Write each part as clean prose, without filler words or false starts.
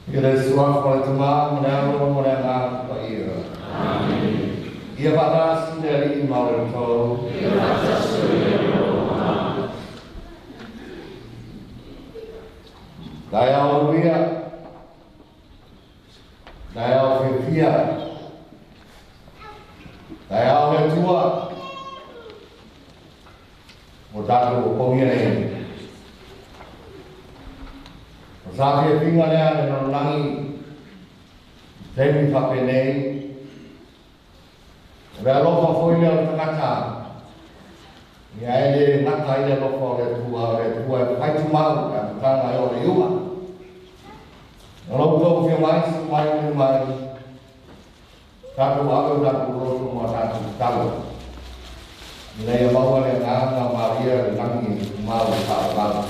Ia le suafa o le Tama ma le Alo ma le Agaga Paia. Amen. Ia faatasi le Alii ma le outou. Ia faatasi foi ma lou agaga. Taeao manuia, taeao fiafia, taeao le Atua, o tatou opogia nei. O sa fiafiga lea le lalolagi, taimi faapenei, o le alofa foi lea o le tagata, ia e le gata ai le alofa o le Atua, o le Atua e faitumau le amataga e oo i le iuga. O lau outou fia mai, susu mai, maliu mai, tatou ave o tatou loto ma tatou tatalo, ina ia maua le agaga malie o le lagi e tumau i faavavau.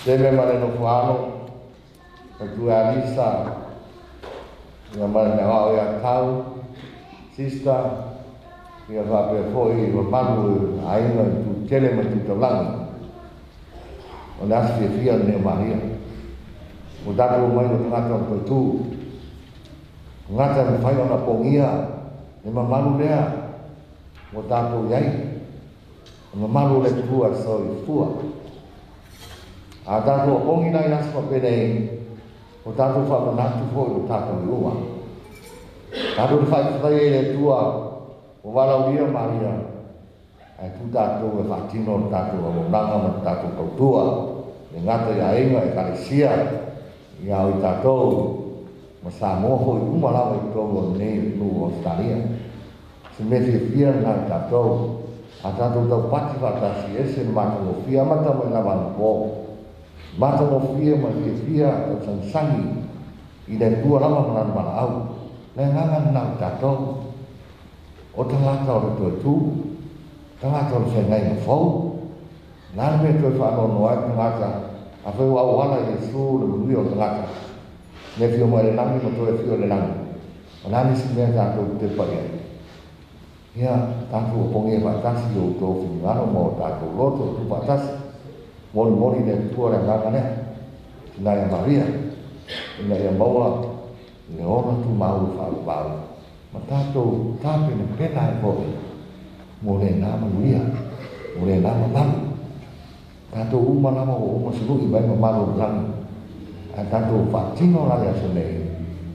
Tele ma le nofoano, faitue Alisa, ia ma le meaoao ia Tau, sister, ia faapea foi mamalu aiga i tutele ma tutaulagi. O le aso fiafia lenei o Maria. Ua tatou omai o tagata o le toetū. Tagata e mafai ona pogia le mamalu lea ua tatou i ai. O mamalu o le Atua e soifua. A tatou opogi la i aso faapenei, ua tatou faamanatu foi o tatou iuga. Tatou te faifetai ai i le Atua ua valaaulia Maria, ae tu tatou e faatino le tatou auaunaga ma le tatou tautua, le gata i aiga, ekalesia, ia o i tatou ma Samoa foi uma lava i totonu o lenei atunuu o Ausetalia. Se mea fiafia lena i tatou, a tatou taupati faatasi ese le matagofie, amata mai lava anapo. Matagofie ma le fiafia tausagisagi i le Atua lava ma lana valaau. Le agaga lena o tatou, o tagata o le toetū, tagata o le feagaiga fou, na le mea toe faanoanoa ai tagata, afai ua auala i Iesu le manuia o tagata, le afio mai le lagi ma toe afio le lagi. O le a le isi mea tatou te tepa i ai? Ia, tatou opogi e faatasi i outou finagalo ma o tatou loto tu faatasi. Molimoli le Atua le agaga lea, ina ia Maria, ina ia maua le ola tumau e faavavau, ma tatou tapenapena ai foi mo lena manuia, mo lena mamalu. Tatou uma lava ua uma sului mai mamalu o le lagi, ae tatou faatino la le aso nei,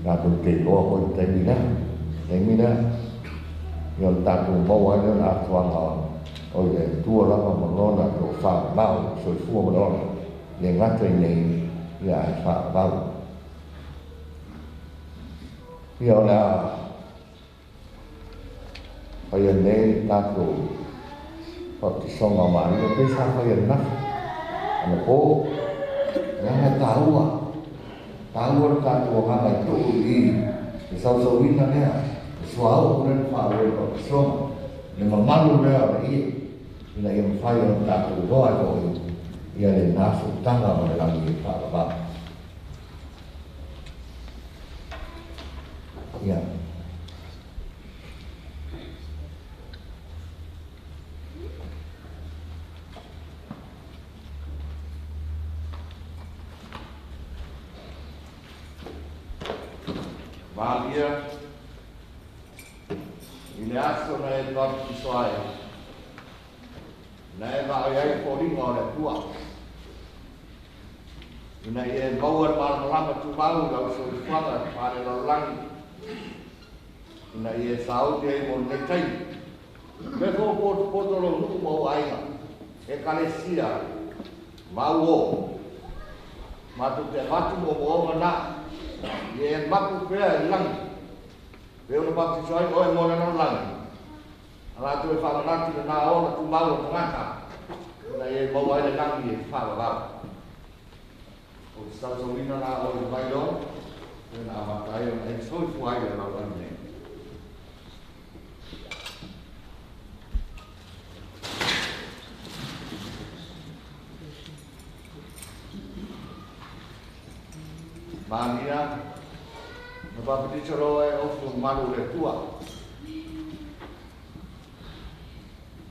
tatou te iloa foi le taimi lea. Taimi lea, ia o le tatou maua ai lea o le atoaga o le Atua lava ma lona tofamamao, soifua ma le ola, le gata i nei, ia ae faavavau. Ia o le a faia nei tatou faaputisoga o Maria, pe sa faia ananafi, anapo, leaga e taua, taua le tatou agaga i tuu i le sausauina lea, le suauu lea na faaauau i le faaputisoga, le mamalu lea o le ie, ina ia mafai ona tatou iloa ai foi ia lena sootaga ma le lagi e faavavau. Ia. Maria, i le aso na e baptiso ai, na e vaai ai foliga o le Atua, ina ia e maua le malamalama tumau i lau soifuaga faalelalolagi, ina ia e sauni ai mo lenei taimi. Me fo potopoto lou nuu ma ou aiga, ekalesia, mau matou te avatu moomooga na, ia e mapu pea i lagi, pe ona baptiso ai oe mo le lalolagi, a latou e faamanatu lena ola tumau o tagata, ina ia e maua ai le lagi e faavavau. O te sausauina la oe i mai loa, pe na amata ai ona e soifua ai le lalolagi nei. Maria, na baptiso loa e ofu mamalu o le Atua.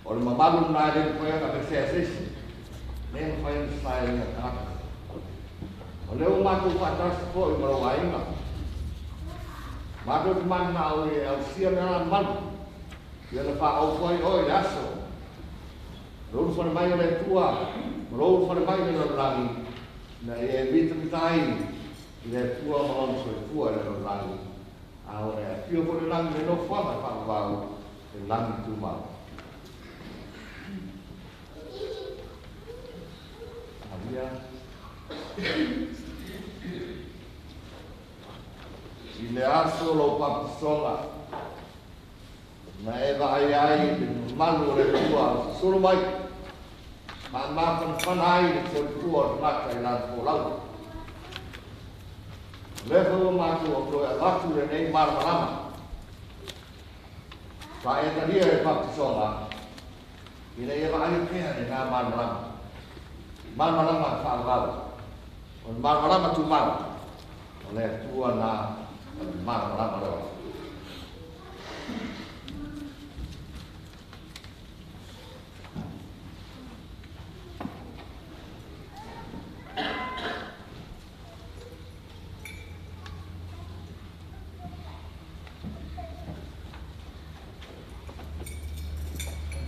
O le mamalu na e le mafai ona vesea e se isi, le mafai ona sae ai tagata. O lea ua matou faatasi foi ma lou aiga. Matou te mananao e ausia le agaga malu, ia na faaaufu ai oe i le aso. Lou ulufale mai o le Atua ma lou ulufale mai i le lalolagi, ina ia e mitamita ai i le Atua ma lona soifua i le lalolagi, a ua e afio foi i le lagi i le nofoaga faavavau i le lagi tumau. Maria. I le aso o lou papatisoga, na e vaai ai i le mamalu o le Atua o susulu mai, faamafanafana ai le soifua o le tagata i lana folauga. O lea foi ua matou toe avatu lenei malamalama, faaetalia i le papatisoga, ina ia vaaia pea lena malamalama. Malamalama faavavau, o le malamalama tumau, o le Atua na o le malamalama lea.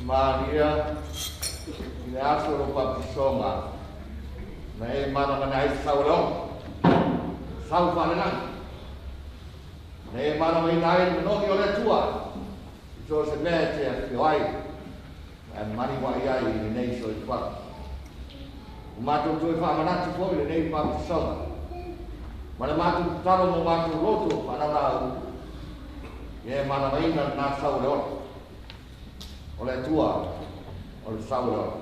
Maria, i le aso o lou papatisoga, na e manamana ai sau o le ono, sau faalelagi. Na e manamaina ai le manogi o le Atua, i so o se mea e te afio ai, ae maniuai ai i lenei soifuaga. Ua matou toe faamanatu foi lenei papatisoga, ma le matou tatalo mo matou loto faanaunau, ia e manamaina lena sau o le ono. O le Atua, o le sau o le ono.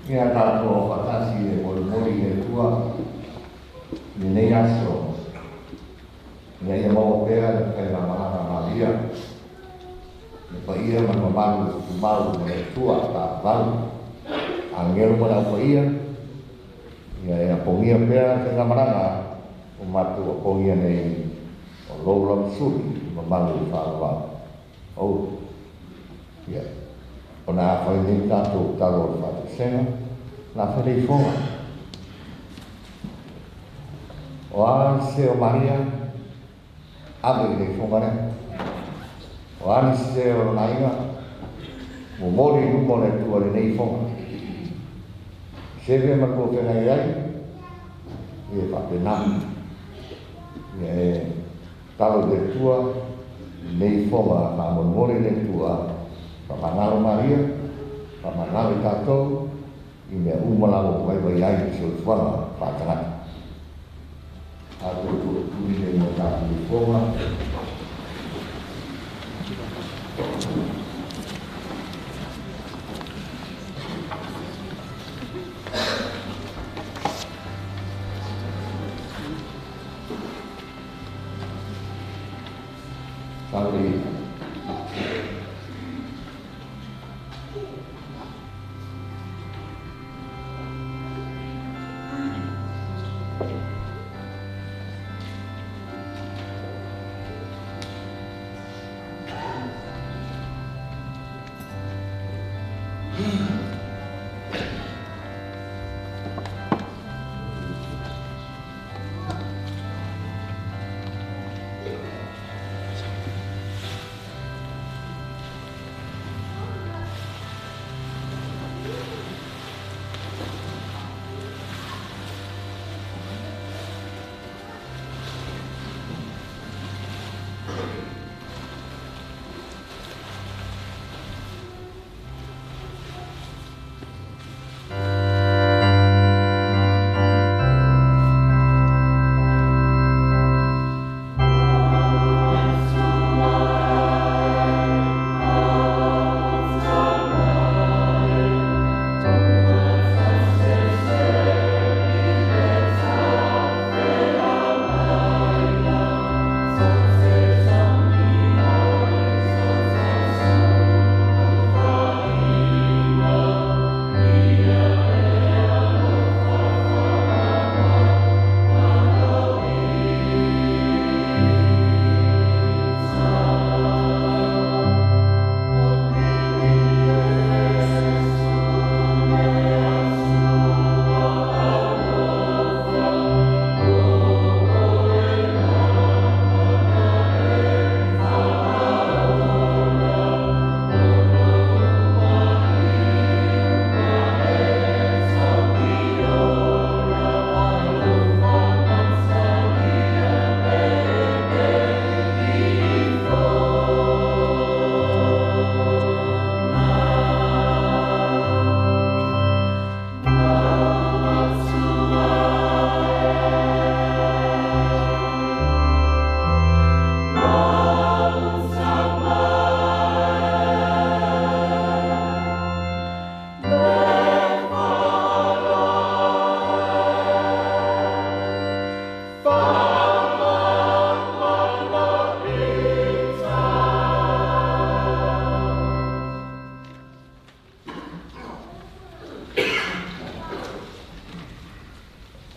Ia tatou faatasi e molimoli i le Atua i lenei aso, ina ia maua pea le faigamalaga malia, le paia ma le mamalu tumau o le Atua faavavau, agelu ma le aupaia, ia e apogia pea le faigamalaga o matou apogia nei o lou lavasuli i mamalu faavavau. Ou, ia, ona afai nei tatou talo o le faatosega, na fai le ifoga. O a se o Maria, ave i le ifoga lea. O a se o lona aiga, momoli i luma o le Atua lenei ifoga. Seve ma lua feagai ai, ia faapena. Ia e talo i le Atua, lenei ifoga faamolemole i le Atua, faamagalo Maria, faamagalo i tatou, i mea uma lava ua vaivai ai le soifuaga faatagata. Tatou tuutuli le mo tatou ifoga. Sauri.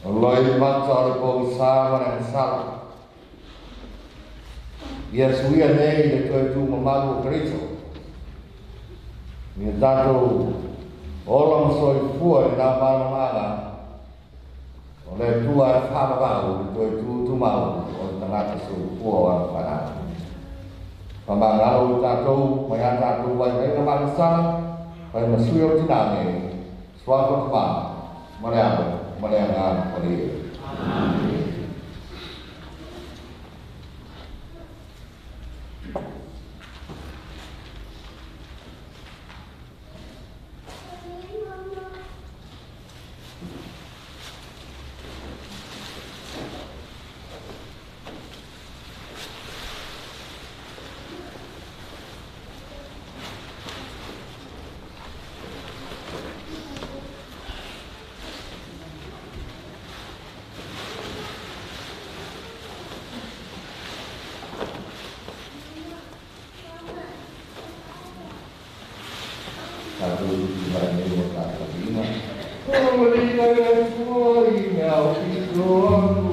O loi mata o le pogisa ma le agasala. Ia suia nei le toe tumamalu o Keriso. Ia tatou ola ma soifua i lena malamalamaaga o le Atua e faavavau i le toe tutumau o le tagata soifua o ana fanau. Faamagalo i tatou mai a tatou vaivaiga ma agasala, fai ma sui o le tina nei, suafa o Tama ma le Alo ma le Agaga Paia. Amene. Tatou mai nei o tatou viiga. O le Atua i mea o pito atu.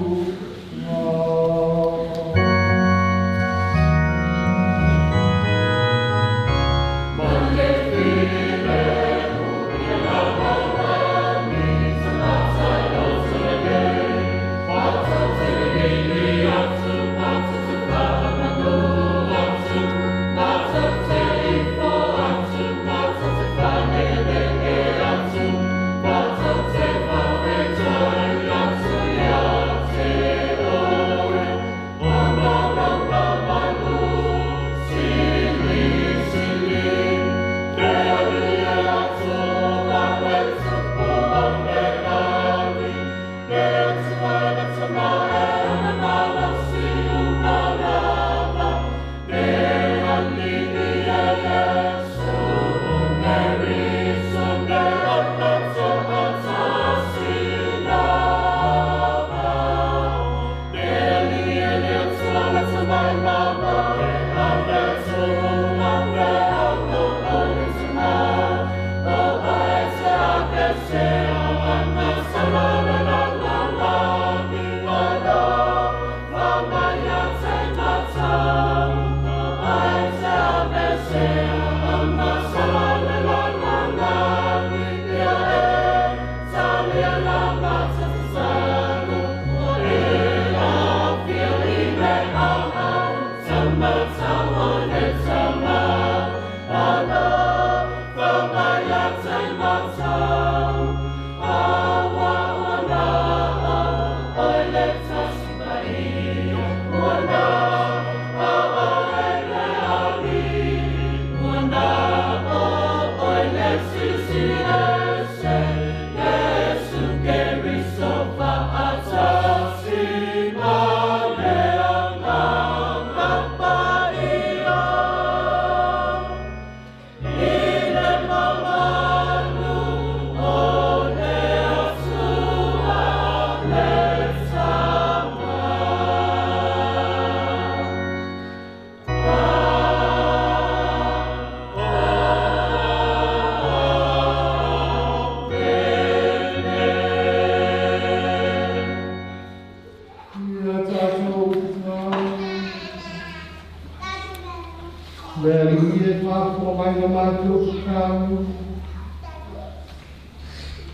Le alii e faafoa mai na matou tatalo.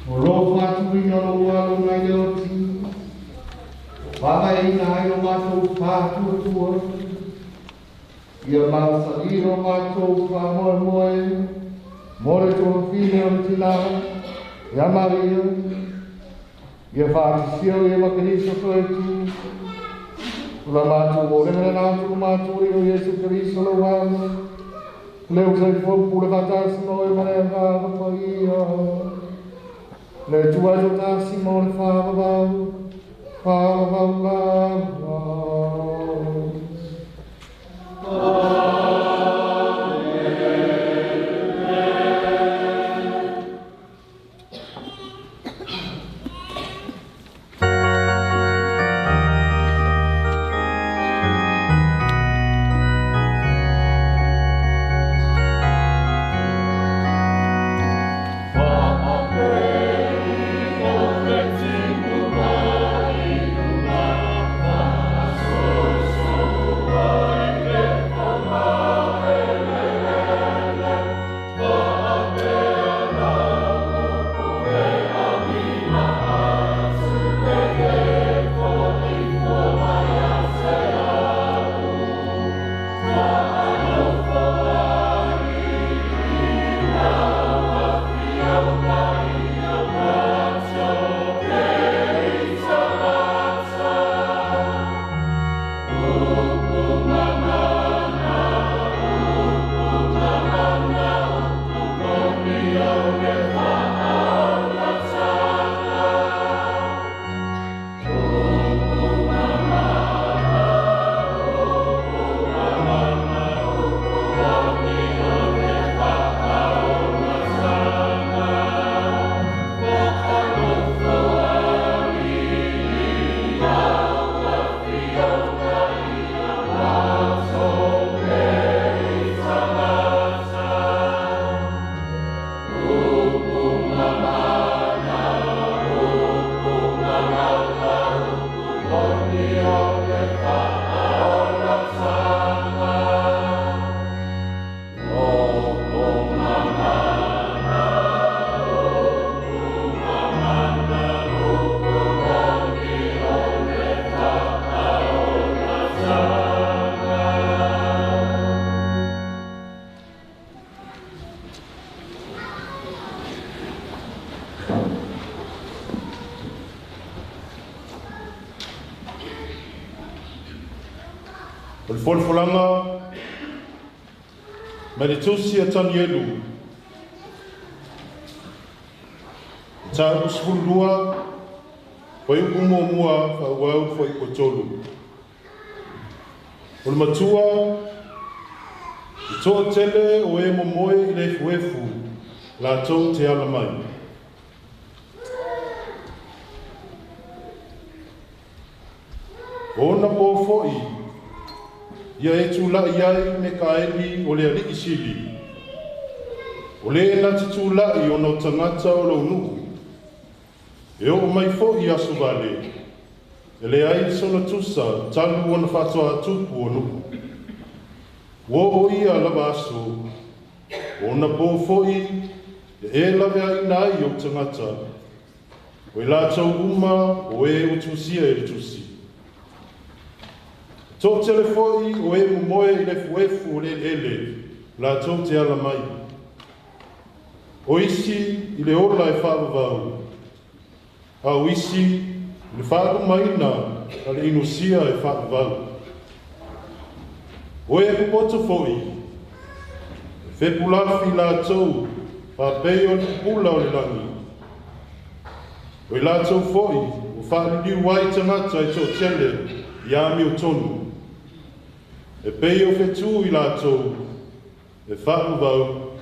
O lou faatuina lou alo nai le oti, faavaeina ai lo matou faatuatua. Ia mausali lo matou faamoemoe mo le tofine o le tina ia Maria. Ia faatisia ia ma Keriso toe tu. O la matou molega lena atu le matou Alii o Iesu Keriso lou Alo. Le o soifua pule faatasi ma oe ma le Agaga Paia. Le Atua e toatasi mo le faavavau, faavavau lava. Amen. O le folafolaga mai le Tusi a Tanielu, Mataupu 12, fuaiupu muamua faaauau le fuaiupu 3. O le matua e toatele o e momoe i le efuefu latou te ala mai. O ona po foi ia e tula'i ai Mekaeli o le alii sili, o lē na te tula'i ona o tagata o lou nu'u, e oo mai fo'i aso vale, e leai sona tusa talu ona faatoa tupu o nu'u. Ua oo ia lava aso, o ona po fo'i e e laveaina ai ou tagata, o i latou uma o e ua tusia i le tusi. Toatele foi o e momoe i le efuefu o le eleele latou te ala mai. O isi i le ola e faavavau, a o isi i le faalumaina a le inosia e faavavau. O e popoto foi, e fepulafi latou faapei o le pupula o le lagi. O i latou foi ua faaliliu ai tagata e toatele i amiotonu, e pei o fetū i latou e faavavau,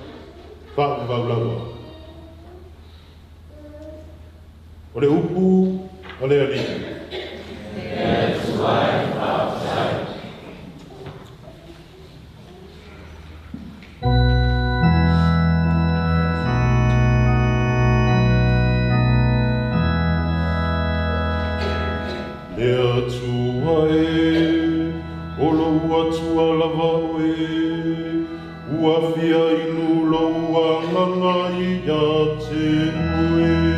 faavavau lava. O le upu a le Alii. Le Atua e, o lou Atua lava oe, ua fia inu lou agaga ia te oe.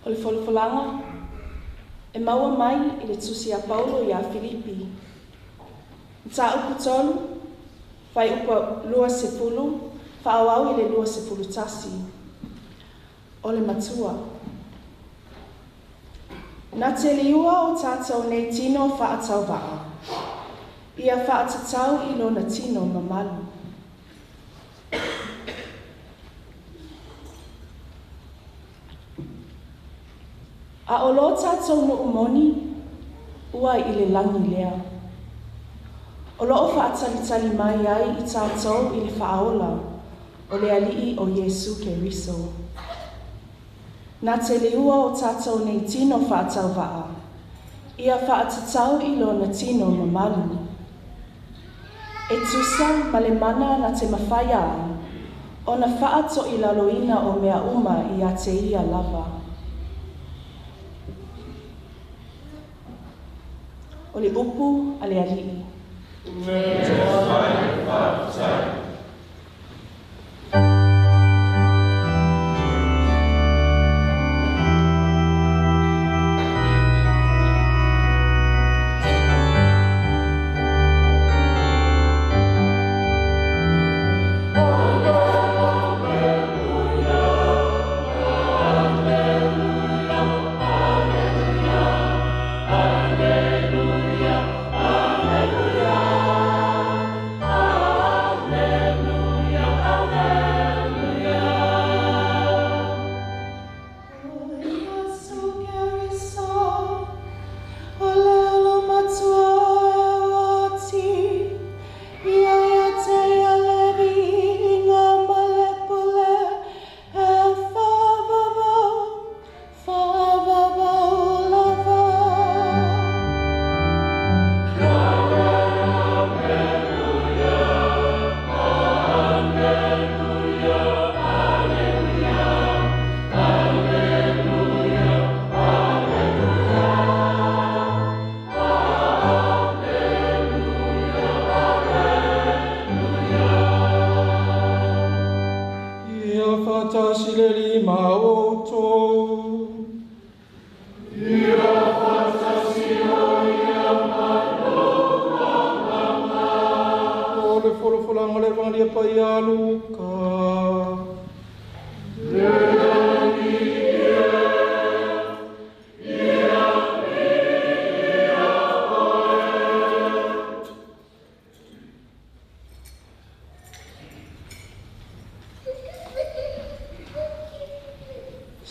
O le folafolaga E maua mai i le Tusi a Paulo ia Filipi. Mataupu 3, fuaiupu 20, faaauau i le 21. O le Matua. Na te liua o tātou nei tino faatauvaa, ia faatatau i lona tino mamalu. A o lo tātou nuu moni, ua i le lagi lea. O loo faatalitali mai ai i tātou i le faaola o le Alii o Iesu Keriso. Na te liua o tātou nei tino faatauvaa, ia faatatau i lona tino mamalu. E tusa ma le mana na te mawhai ai, ona faatoilaloina o mea uma ia te ia lava. O le upu a le Alii.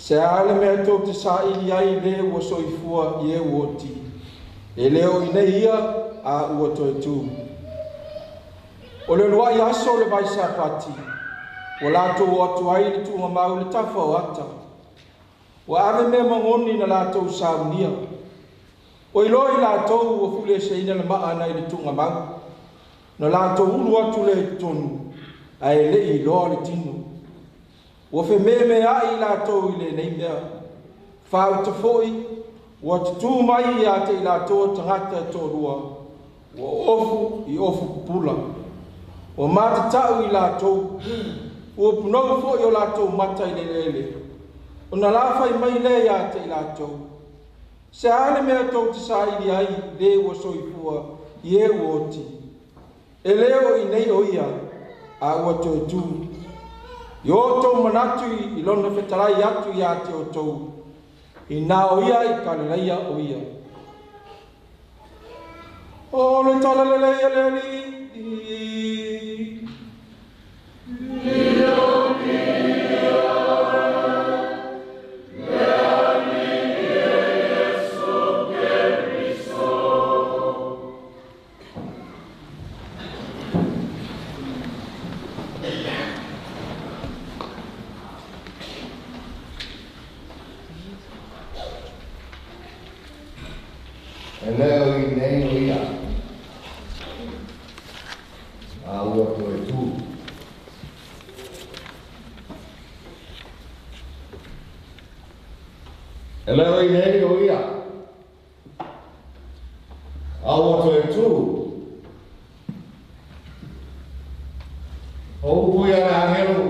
Se ale mea tou te saili ai le ua soifua i e uoti. E leo i nei ia a ua toe tū. O le luai aso le vai sapati. Ua lātou atu ai le tuuga mau le tafa o ata. Ua ave mea magoni na lātou saunia. O iloa i lātou ua fuleseina le maa na i le tuuga mau. Na lātou ulu atu le tonu, a e le iloa le tino. Ua fe me ai lātou i le nei mea. Whauta foi, ua tutū mai ia te i lātou tangata e tōrua. Ua ofu i ofu pupula. Ua matatau i lātou. Ua punou foi o lātou mata i le lele. O na lāwhai mai le ia te i lātou. Se ale mea tau te saili ai le ua soifua i e ua oti. E leo i nei o ia a ua toe tū. I o tau manatu i lona fetalai atu ia te o tau. I nā o ia i Kalileia o ia. O le talalele ia le Alii. E leo i nei o ia. A ua toe tū. E leo i nei o ia. A ua toe tū. O upu ia le angelu.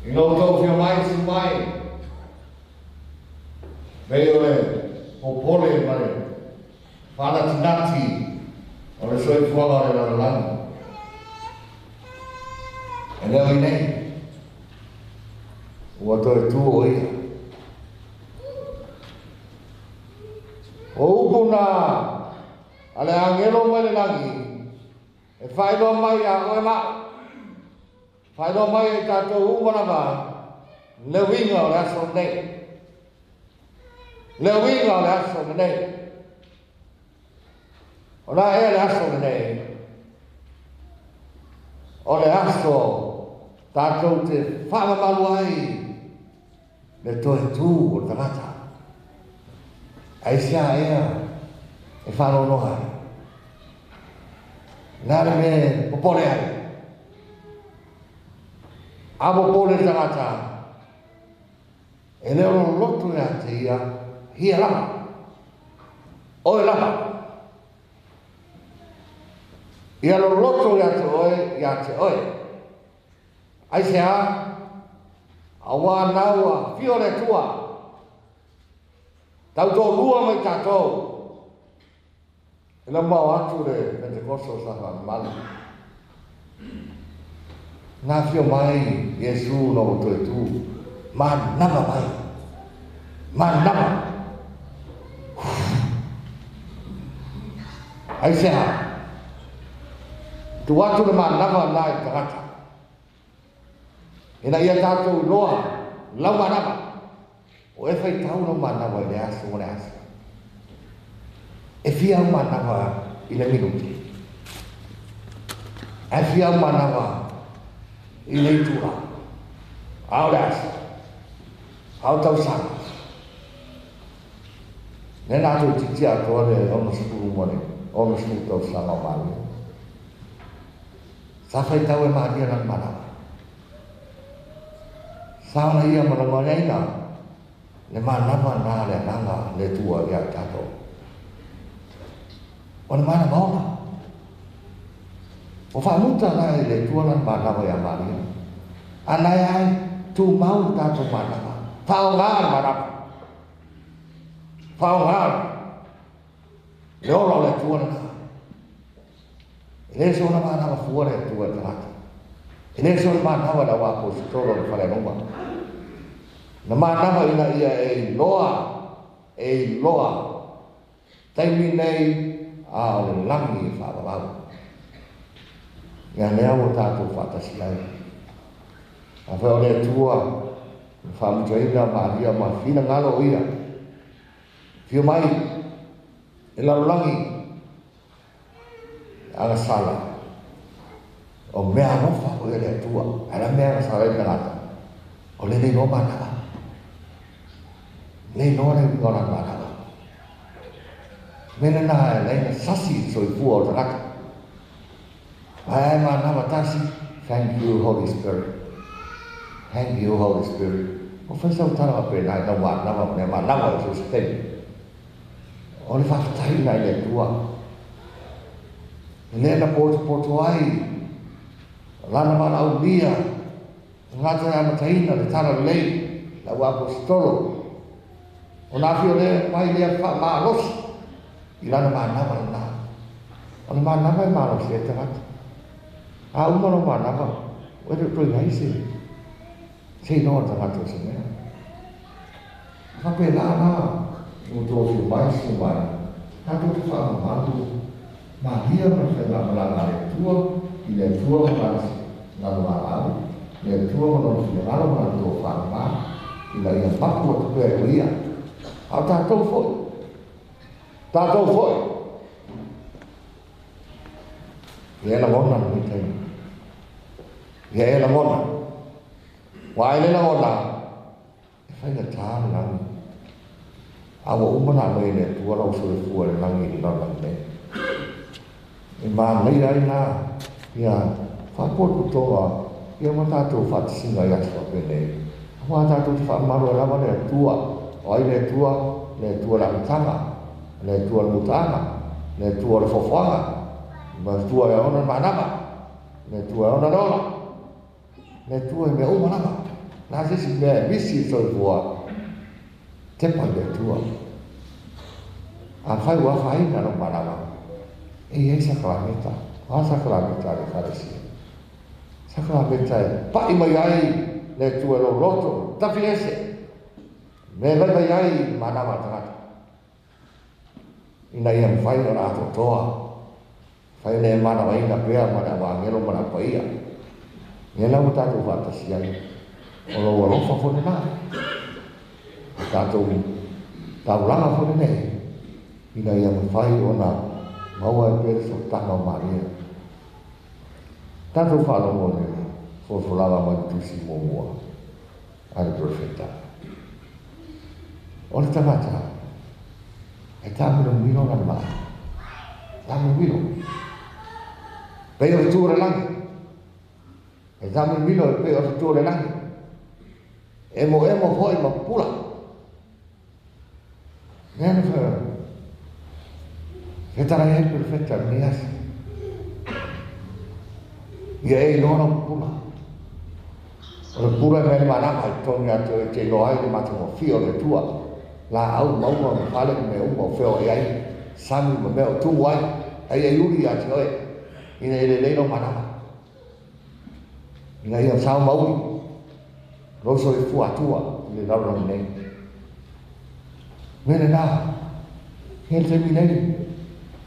I no tau whia mai si mai. Pei o le popole ma le faanatinati o le soifuaga o le lalolagi. E le o i nei, ua toe tu o ia. O upu na a le agelo mai le lagi, e faailoa mai ia oe ma au, faailoa mai e tatou uma lava, le uiga o le aso lenei. Le uiga o le aso lenei. O la ea le aso lenei, o le aso tatou te faamamalu ai le toe tu o le tagata. Aisea ea e faanoanoa ai. Le a le mea popole ai. A popole le tagata, e le o loloto ia te ia, ia lava, oe lava. Ia loloto ia te oe, ia te oe. Aisea, auā nau a fio le Atua, tautolua mai tatou. E lau atu le Pentekoso sa faamamalu. Na fio mai Iesu na o toe tu, manava mai, manava. Aisea, tu atu le manava na i tagata. Ina ia tatou loa, lau manava. O e whai tau lau manava i le aso o le aso. E fia au manava i le minuti. E fia au manava i le itura. Ao le aso. Ao tausaga. Le na atu titi atoa le 60 ma le 60 tausaga o Maria. Sa whai tau e Maria lana manava. Sa ona ia malagoaina le manava na le agaga le Atua ia tatou. O le manava ona. O faamuta la e le Atua lana manava ia Maria. Ana e ai tu mau tatou manava. Faoga le manava. Faoga le ola o le Atua lena. E le so na manava fua le Atua e tagata. E le so na manava le aposetolo le fale Roma. Na manava ina ia e iloa, taimi nei a o le lagi e faavavau. Ia lea ua tatou faatasi ai. A fai o le Atua, na faamutaina Maria ma finagalo o ia. Fio mai e lalolagi agasala. O mea alofa o ia le Atua. A la mea agasala i tagata. O le nei loa manava. Nei loa le uiga o lana manava. Mea lena e laina sasi i soifua o tagata. Ai manava tasi. Thank you, Holy Spirit. Thank you, Holy Spirit. O whai sau tara wa pēnā i nau manava, mea manava i so se taimi. O le whakatahi nai le Atua. E lea na poto ai, lana valaaulia, ngata e amataina le tala lelei, lau apostolo. O nā fio le mai lea whaamalosi i lana manava lena. O le manava e malosi e tagata. A uma lo manava, o e te toi ai se. Se inoa tagata o se mea. Whape la la, o tō fio mai si mai. Tātou te whaamamalu, Maria ma whainga malanga le Atua, i le Atua ma lana valaau, le Atua ma lona finagalo ma lana tō whaamama, i la ia mapu atu pea e o ia. Ao tātou foi. Tātou foi. Ia e lagona na mai taimi. Ia e lagona. Wa e le lagona, e whainga tā le lagi. A ua uma na mai le Atua lau soifua le lagi i le lalolagi nei. E mānei ai nā, ia whaapototoa, ia ma tātou whaatisinga i aso penei. Wā tātou te whaamalo e lava le Atua, o ai le Atua, le Atua le amatanga, le Atua le mutaanga, le Atua le fofoaga, ma Atua e ona manava, le Atua e ona le ola, le Atua e mea uma lava. Nā se si mea e misi i soifua, Tepa i le Atua. Afai ua afaina lou manava, e i ai sakalameta. O a sakalameta a le Ekalesia? Sakalameta e pa'i mai ai le Atua i lou loto, tafi ese, mea e vaivai ai le manava a le tagata, ina ia mafai ona atoatoa, mafai ona e manavaina pea ma le auagelo ma le aupaia. Ia la ua tatou faatasi ai, o lou alofa foi lenā, o tatou taulaga foi lenei, ina ia mafai ona maua ai pea le sootaga o Maria. Tatou faalogo i le folafolaga mai le tusi muamua a le Perofeta. O le tagata e taamilomilo lana maa, taamilomilo, pei o le tu o le lagi, e taamilomilo e pei o le tu o le lagi, emoemo foi ma pupula. Lea na fetalai ai le Perofeta i lenei aso. Ia e iloa lau pupula. O le pupula e mea le manava i totonu ia te oe e te iloa ai le matagofie o le Atua, laau, mauga ma fale ma mea uma o feoai ai, sami ma mea o tumu ai, ai e uli ia te oe, ina ia lelei lau manava, ina ia sao mauli lou soifua atua i le lalolagi nei. Mea lenā, ia le taimi nei,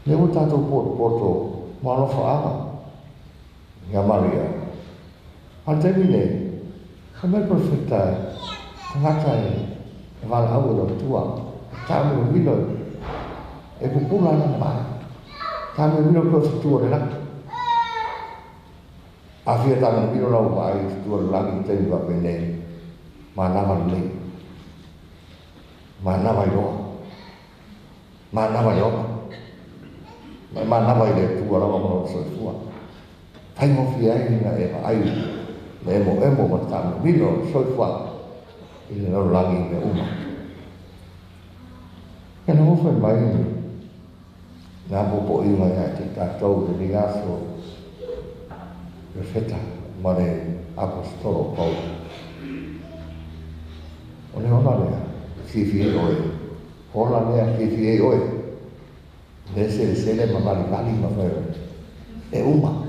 lea ua tatou potopoto ma alofaaga ia Maria. A le taimi nei, fai mai le Perofeta, tagata e valaau e le Atua, e taamilomilo e pupula lana maa, taamilomilo pei o se tu o le lagi. A fia taamilomilo lau vaai i se tu o le lagi i taimi faapenei, manava lelei, manava iloa, manava i ola, ma e manava i le Atua lava ma lona soifua. Faigofie ai ona e vaai le emoemo ma le taamilomilo o le soifuaga i le lalolagi i mea uma. Ia na fai mai nā popoʻiga ia te tatou i lenei aso, Perofeta ma le Aposetolo o Paulo. O le ola lea fiafia ai oe, ola lea fiafia ai oe, le selesele ma valivali ma fai e uma.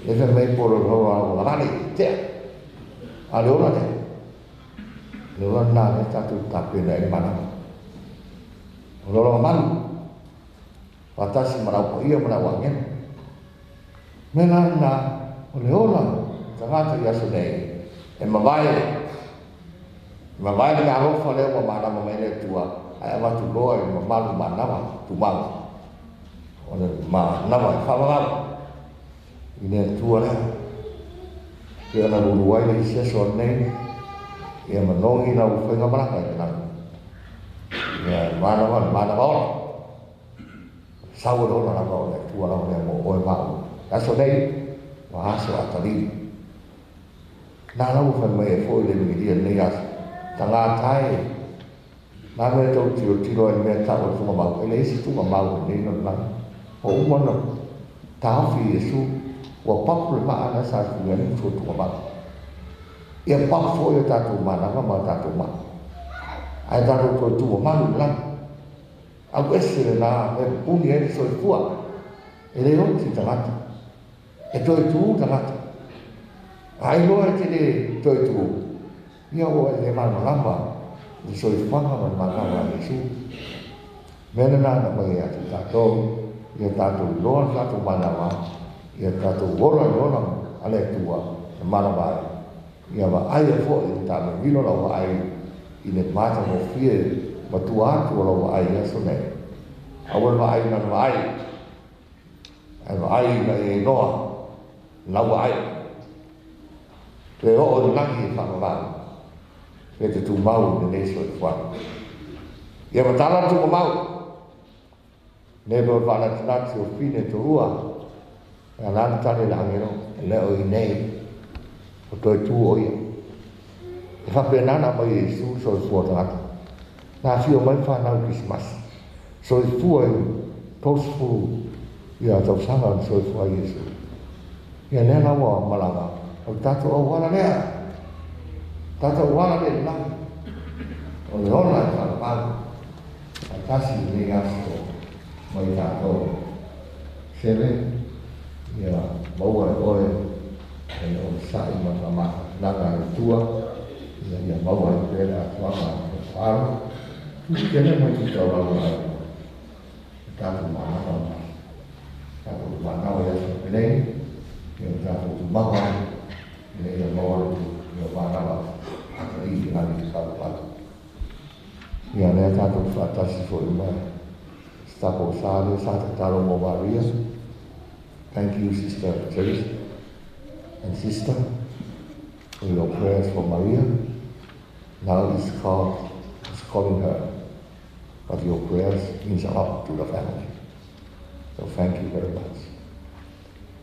Le fai mai polo loa o vale tea. A le ola lea, le ola lena lea tatou tapena ai le manava. O le ola mamalu, faatasi ma le aupaia ma le auagelo. Mea la lena, o le ola tagata i aso nei, e mavae, mavae le meaalofa lea ua manava mai le Atua, ae avatu loa i le mamalu manava tumau. O le manava e faavavau i le Atua lea. Pei ona lulu ai le isi aso nei, ia manogi lau faigamalaga i le lagi. Ia manava le manava ola. Sau e le ola lava o le Atua lava lea mo oe ma au. Aso nei, ua aso atalii. Nā lau fai mai e foi le milia lenei aso. Tagata e, nā mea tau tilotilo ai mea tau o le tugamau. E le isi tugamau lenei no le lagi. O uma na taofi Iesu, ua papu le maa na sa sui ai le tugamau. Ia papu foi o tatou manava ma o tatou maa. Ae tatou toe tugamalu le lagi. Au ese le nā mea pupuni ai le soifua. E le oti tagata. E toe tu tagata. Ai loa e te le toe tu. Ia ua e le malamalama le soifuaga ma le manava a Iesu. Mea lenā na mai ia te tatou, ia tatou iloa le tatou manava, ia tatou ola i ola a le Atua e manava ai. Ia vaai ai foi i le taamilomilo lau vaai i le matagofie matua atu o lau vaai i aso nei. Aua le vaai na le vaai, ae vaai ina ia iloa lau vaai. Toe oo i le lagi e faavavau, pe te tumau i lenei soifuaga. Ia matala le tugamau, nei pe o le faanatinati o fine tolua, e ala le tali le agelo, e le o i nei, o toe tu o ia. E faapena na mai Iesu soifua tagata. Na afio mai whanau Krismasi. Soifua i 30 ia tausaga na soifua ai Iesu. Ia lea la ua malaga, o le tatou auala lea. Tatou auala lea i le lagi. O le ola e whaapau, a tasi i nei aso mai tātou. Sele, ia maua e oe, e o sa'i ma whamaka e tua, ia ia maua e pere atuanga e whaaro, tusi kene mai ki tau rau ai. E tātou mānau, tātou mānau e aso pelei, ia o tātou tu maua, ia ia maua e tu, ia mānau ata i te ngani te kāpatu. Ia lea tātou whaatasi fo i mai. Stako sāle, sa te taro mo Maria. Thank you, Sister Teresa and Sister, for your prayers for Maria. Now it's called, it's calling her, but your prayers means a lot to the family. So thank you very much.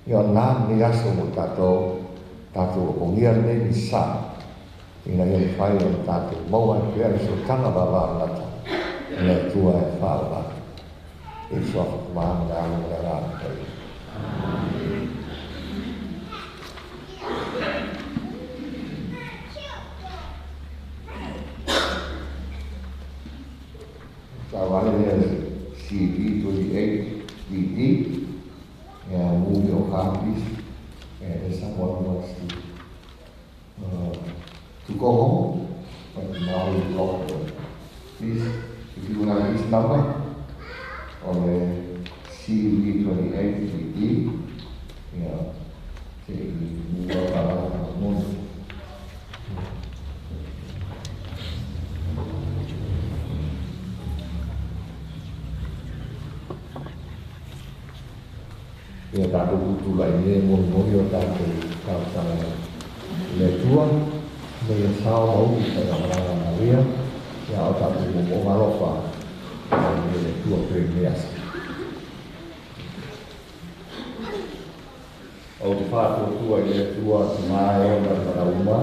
Ia nā ni aso mo tātou, tātou o ngia nei ni sa, ina ia whai o tātou maua e pēr so tanga baba nata, ina e tua e whao la. E sua whakamā le alo le rā te. Tāwale lea CV28 DD, and move your car, please. And if someone wants to go home, but now we block them. Please, if you have this number on the CV28 DD, you know, say move your car. Ia tātou kutula i le moni o tātou kāutanga le tua, me ia sao mau i whai amaranga Maria, ia o tātou mo ngalofa, me le tua pe me asa. O te whātua tua i le tua te mai o ngā whakauma.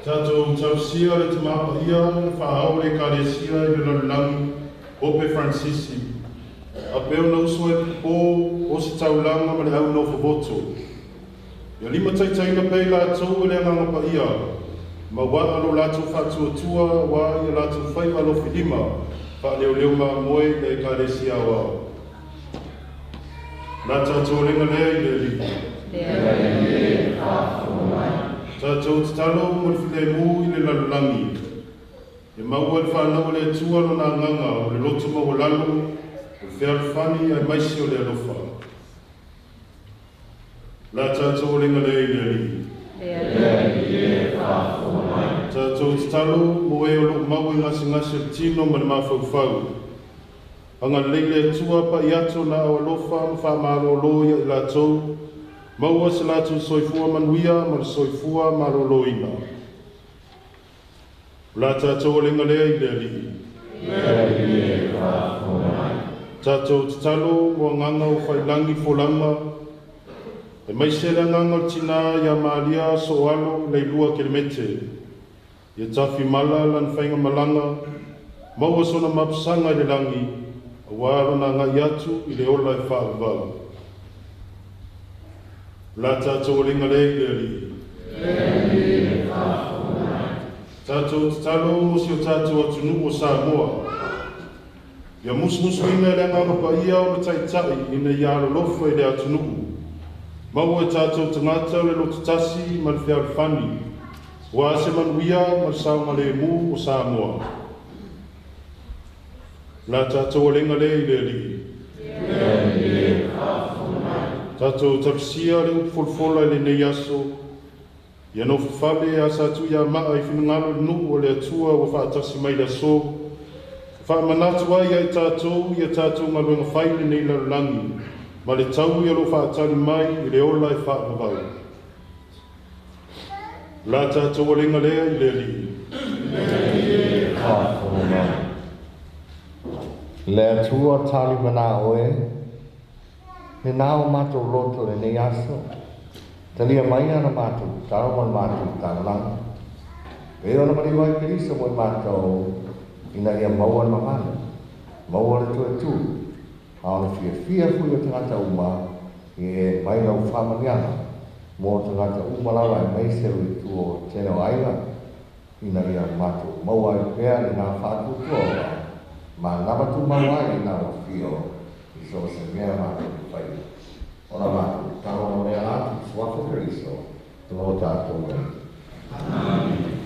Tātou tausia le te māpaia le whaau le kāresia i le lalulagi Pope Francisi. A peo na uso e pō o se taulanga ma le au no whavoto. Ia lima taitaina pei lātou e le anganga paia. Ma wā alo lātou whātuatua wā ia lātou whai alo whilima wha leo leo mā moe le kāresia wā. Nā tātou lenga lea i le li. Le Alii e faafofoga mai. Tatou tatalo mo le filemu i le lalolagi. E maua le fanau o le Atua lona agaga o le loto maualalo, o le fealofani aemaise o le alofa. La tatou alega lea i le Alii. Le Alii e faafofoga mai. Tatou tatalo mo e o loo maua i gasegase o le tino ma le mafaufau. Agalelei le Atua pa'i atu na au alofa ma faamalōlō ia i latou, maua se latou soifua manuia ma le soifua malōlōina. O la tatou alega lea i le Alii. Le Alii e faafofoga mai. Tatou tatalo mo agaga o failagi folaga, aemaise le agaga o le tinā ia Malia Soalo Leilua Kelemete. Ia tafi mala lana faiga malaga, maua sona mapusaga i le lagi, auā lona agai atu i le ola e faavavau. O la tatou alega lea i le Alii. Le Alii e faafofoga mai. Tatou tatalo mo si o tatou atunuu o Samoa. Ia musumusuina e le Agaga Paia ona taitai ina ia alolofa i le atunuu. Maua e tatou tagata le lototasi ma le fealofani, ua se manuia ma le saogalemu o Samoa. La tatou alega lea i le Alii. Le Alii e faafofoga mai. Tatou talosia le upu folafola i lenei aso, ia nofofale a sa tuiamaa i finagalo le nuu o le Atua ua faatasi mai le aso. Faamanatu ai ai tatou ia tatou galuega fai lenei lalolagi, ma le tau ia lo faatali mai i le ola e faavavau. La tatou alega lea i le Alii. Le Alii e faafofoga mai. Le Atua tali mana oe, le nao matou loto lenei aso, talia mai ana matou tatalo ma le matou taulaga. E ona maliu ai Keriso mo i matou, ina ia maua le mamalu, maua le toe tu, a o le fiafia foi o tagata uma, i e mai lau faamanuiaga, mo tagata uma lava aemaise o itu o tele o aiga, ina ia matou maua ai pea le na faatuatua ma lava tumau ai ina ua fio i so o se mea matou te faia. Ona matou tatalo mo le ala atu i suafa o Keriso, lo tatou Alii. Amene.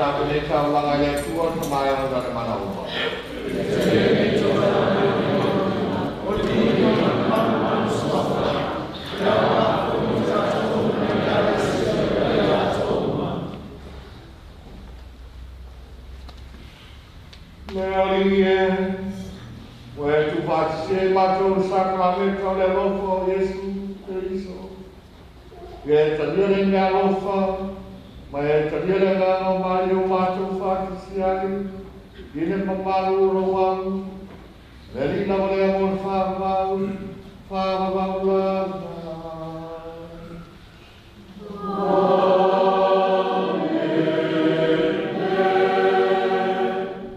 Tape taulaga i le Atua le tamaea o le mana uma. Mea ua e tuufaatasi ai matou le sakalameta o le alofa o Iesu Keriso. Ia e talia le meaalofa ma e talia le agaga o mai o matou faatasi ai i le mamalu o lou amu. Le Alii lava lea mo le faavavau, faavavau lava.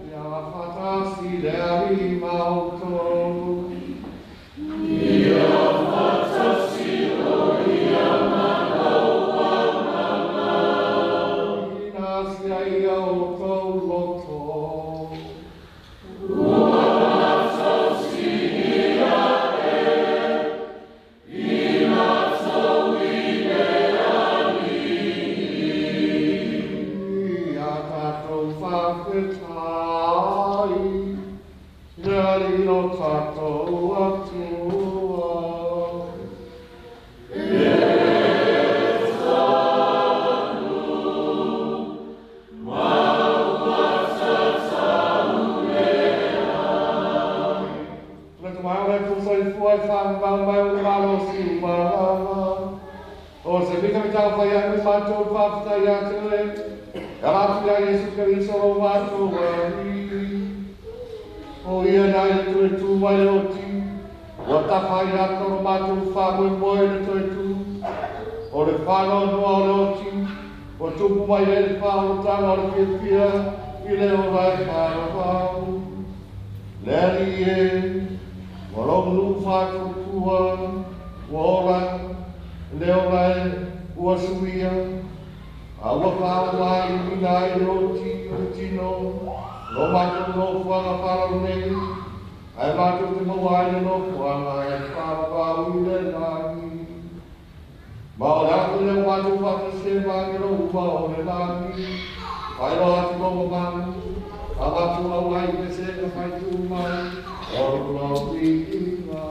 Ia faatasi le Alii ma outou. Ina sia ia outou loto. Ia tatou faafetai i le Alii lo tatou Atua. Le tamaea o le Atua soifua e faavavau mai o le malosi uma lava. O se mita mitau fai ai me matou faafetai ia te oe. E ala atu ia Iesu Keriso lo matou Alii. O ia nai le toe tu mai le oti. Ua tafa ai ata o lo matou faamoemoe le toe tu. O le whanoanoa o le oti. Ua tupu mai ai le faaolotaga o le fiafia i le ola e faavavau. Le Alii e, ua lou nuu faatuatua, ua ola, le ola e ua suia, a ua faauma ai i uiga ai le oti o le tino, lo matou nofoaga faalalonei, ae matou te maua ai le nofoaga e faavavau i le lagi. Ma o le atu lea ua matou faatasi ai ma agelo uma o le lagi, faailoa atu lou mamalu, a matou auai i pesega faituu mai o lou viiga.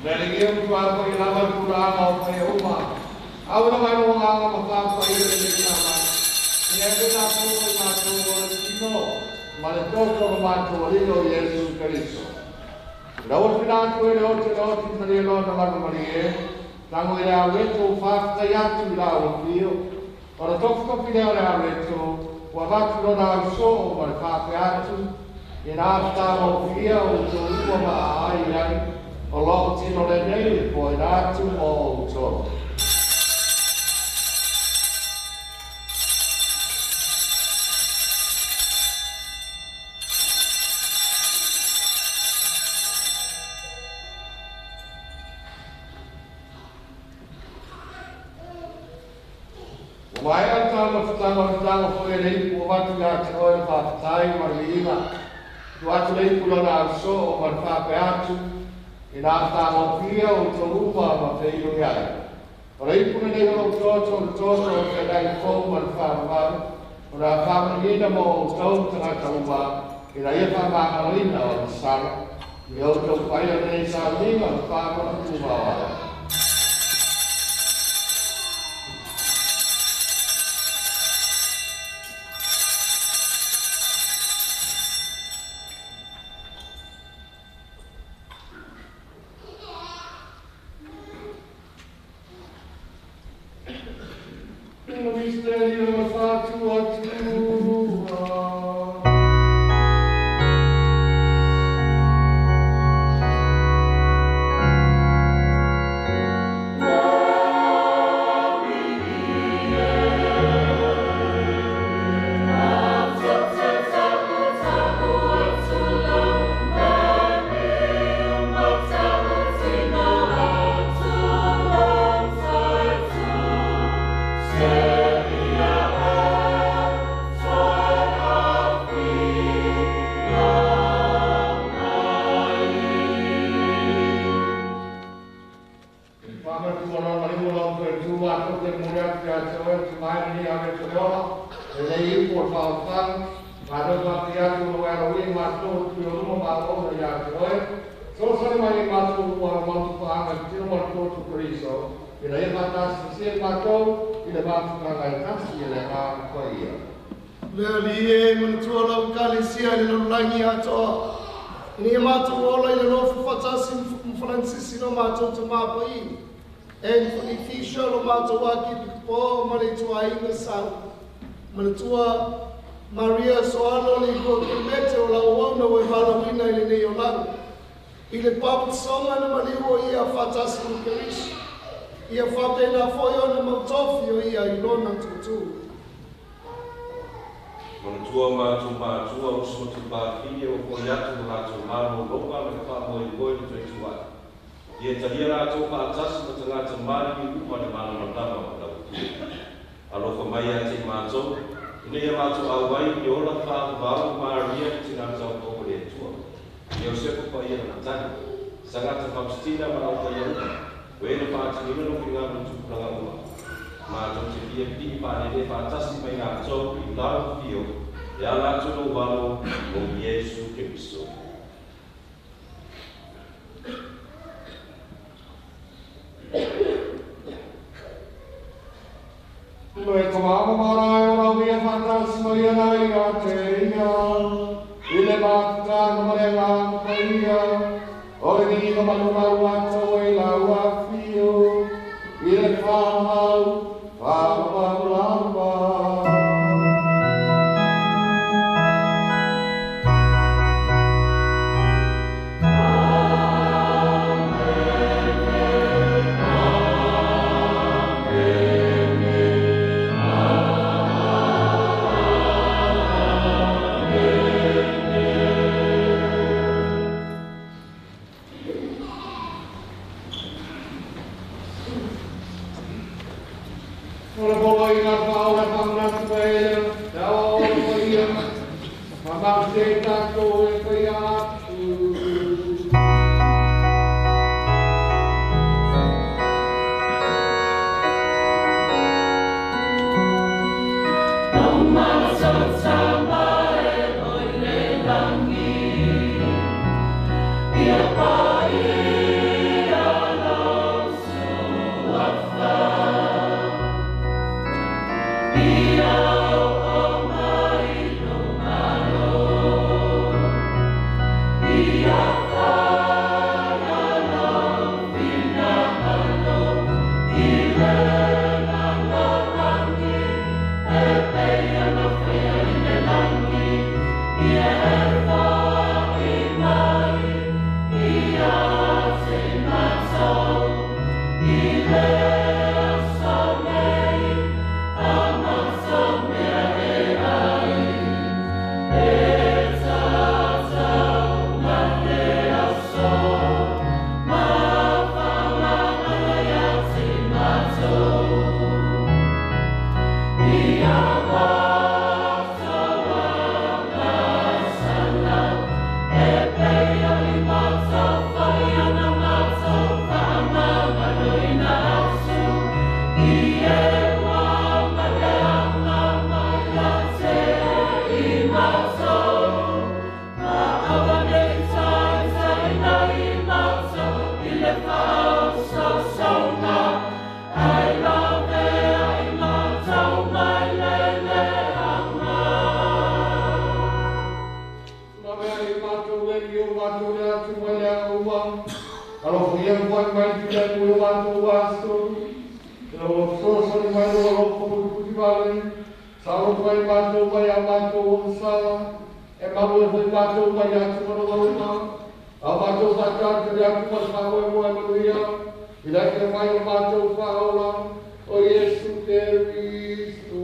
Le alii e utua i lava le tulaga o mea uma. Au na mai lo nganga ma whāwhai i le nei tāma. Ina e pena tō i mātou o le tino, ma le toto o mātou o lilo Iesu Keriso. Ina ua whina atu e le o te le o te talia loa na manu mari e, tango i le aweto u whāwhai atu i la ua whio. O le tofutofi lea o le aweto, ua vatu lona au soo ma le whāwhai atu, ina awhita o whia o tō ua ma ai ai, o loo tino le nei po ina atu mo o tō. Ua maea le tala futanga o le tango foi e le ipu o watu ia te oe le whāwhatai ma le viiga. Tu atu le ipu lona au soo ma le whāpe atu, ina awhita o tō uma ma whailo iai. O le ipu nei o lou toto o le toto o te nai fou ma le whāmamau, o nā whāmanina mo o tau tangata uma, ina ia whāmangaloina o le sala, i o tau whaia nei sauniga o le whāmana uma o ai. misteri o faatuatua. Le ali e manatua lau kalesia i le lalolagi atoa. Ina ia matou ola i le nofo faatasi ma no matou tamapaʻi. Anthony Fisher lo matou akipikopo ma le ituaiga sau. Manatua Maria Soano le ikua Kelemete o lau auauna ua e valaauina i lenei olaga. I le papatisoga na maliu o ia faatasi ma Keriso. Ia faapena foi ona mautofi o ia i lona tūtū. Manatua mātou mātua uso te pāfine o koi atu o rātou māro loka me ka whaamoi hoi le toi tuai. Ia talia rātou whaatasi ma tangata mari uma le mana matama o lau tua. Alofa mai a te mātou, ina ia mātou auai i ola whaavau Maria i tina tau o le tua. Ia o sepo pa ia na tani, sangata Faustina ma lau tai uma, o ena whaatinina no ki ngā tupuranga uma. Mātou te pia pii pānere whaatasi mai ngā tau i lau whio, e ala atu no walo o Iesu Keriso. Le tamama marae o rau ia whaatasi mai ana i a te ia, i le mātutanga ma le ngā paia, o le ninga malumau ato e lau a whio, i le whahau, whahau lava. I love it, I love ale, sa o mai mātou mai a mātou o sala, e malu e foi mātou mai atu manu a mātou whakata te atu mas moe moe manuia, i la ke mai o mātou whaola, o Iesu Keristo.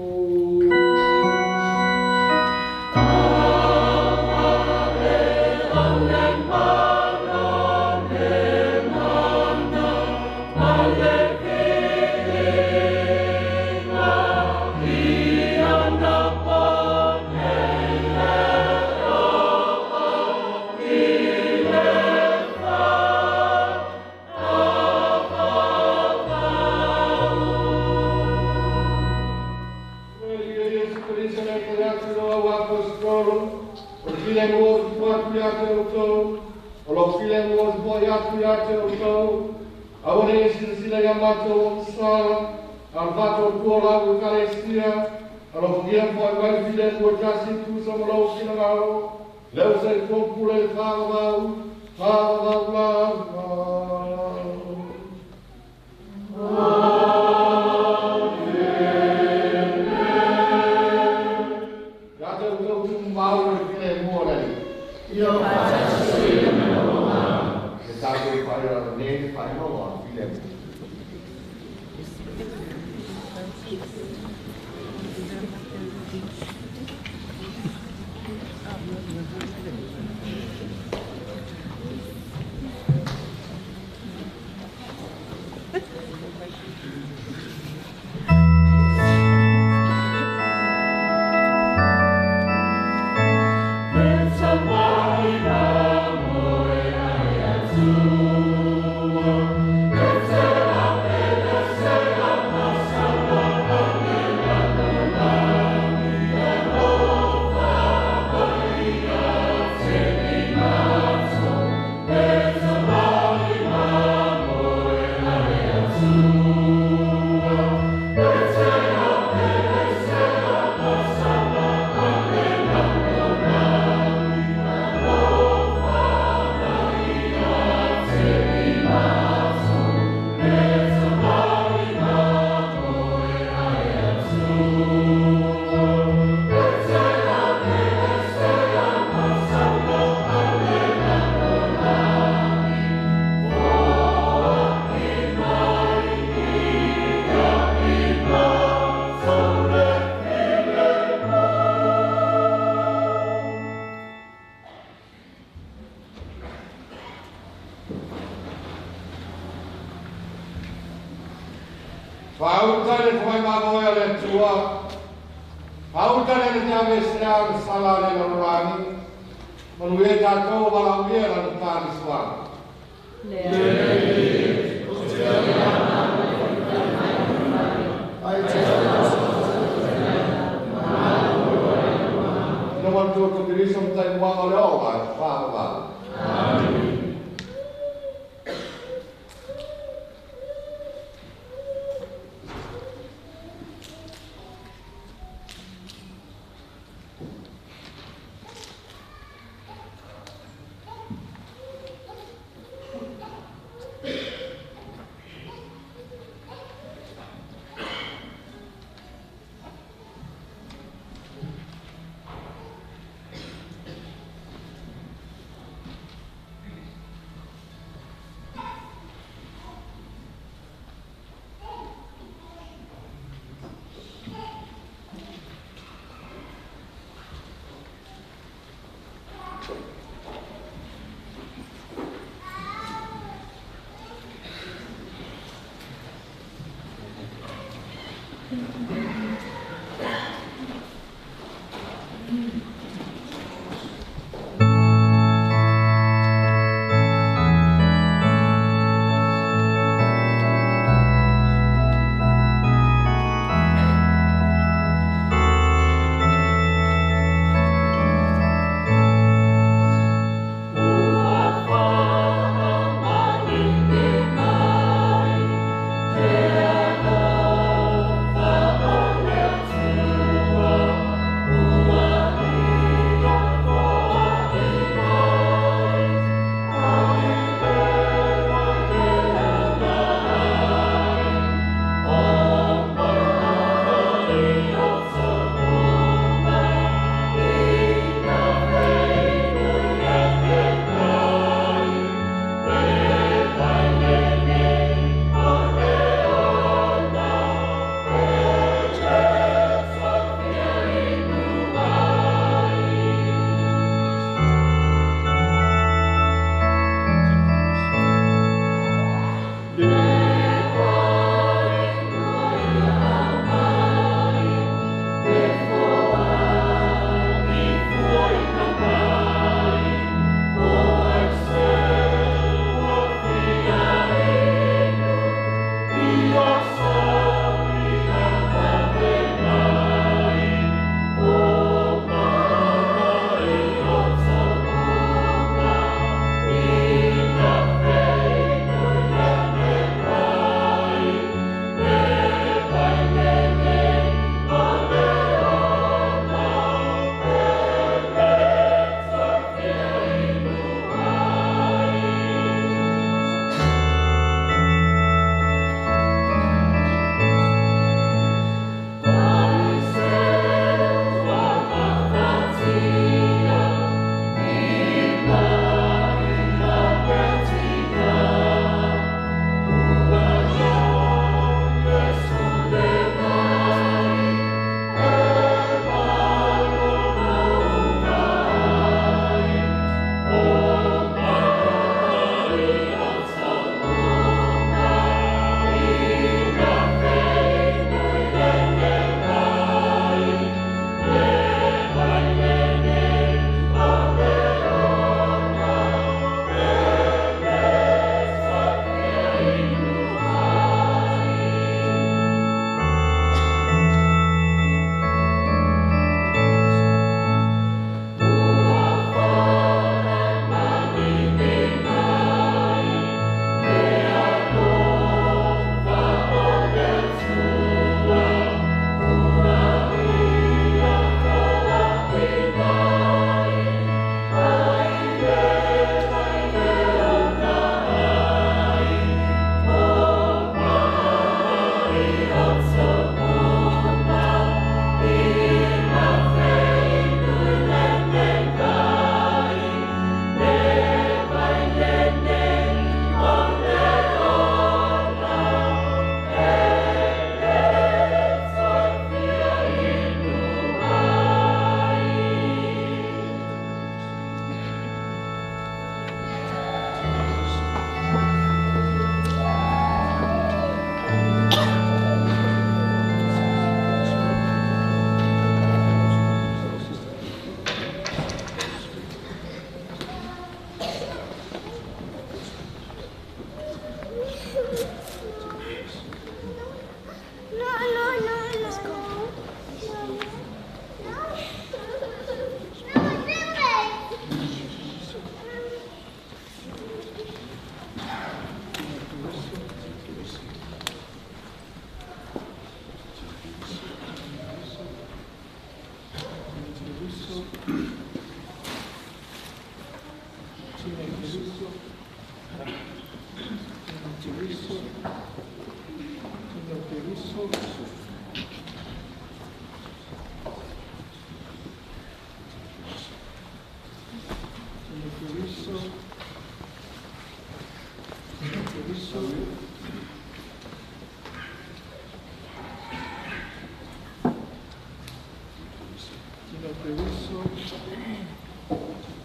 Tino Keriso, Tino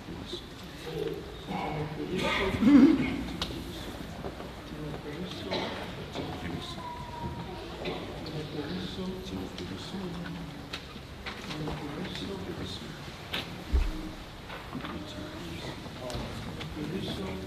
Keriso, Tino Keriso, Tino Keriso, Tino Keriso, Tino Keriso, Tino Keriso, Tino Keriso, Tino Keriso, Tino Keriso,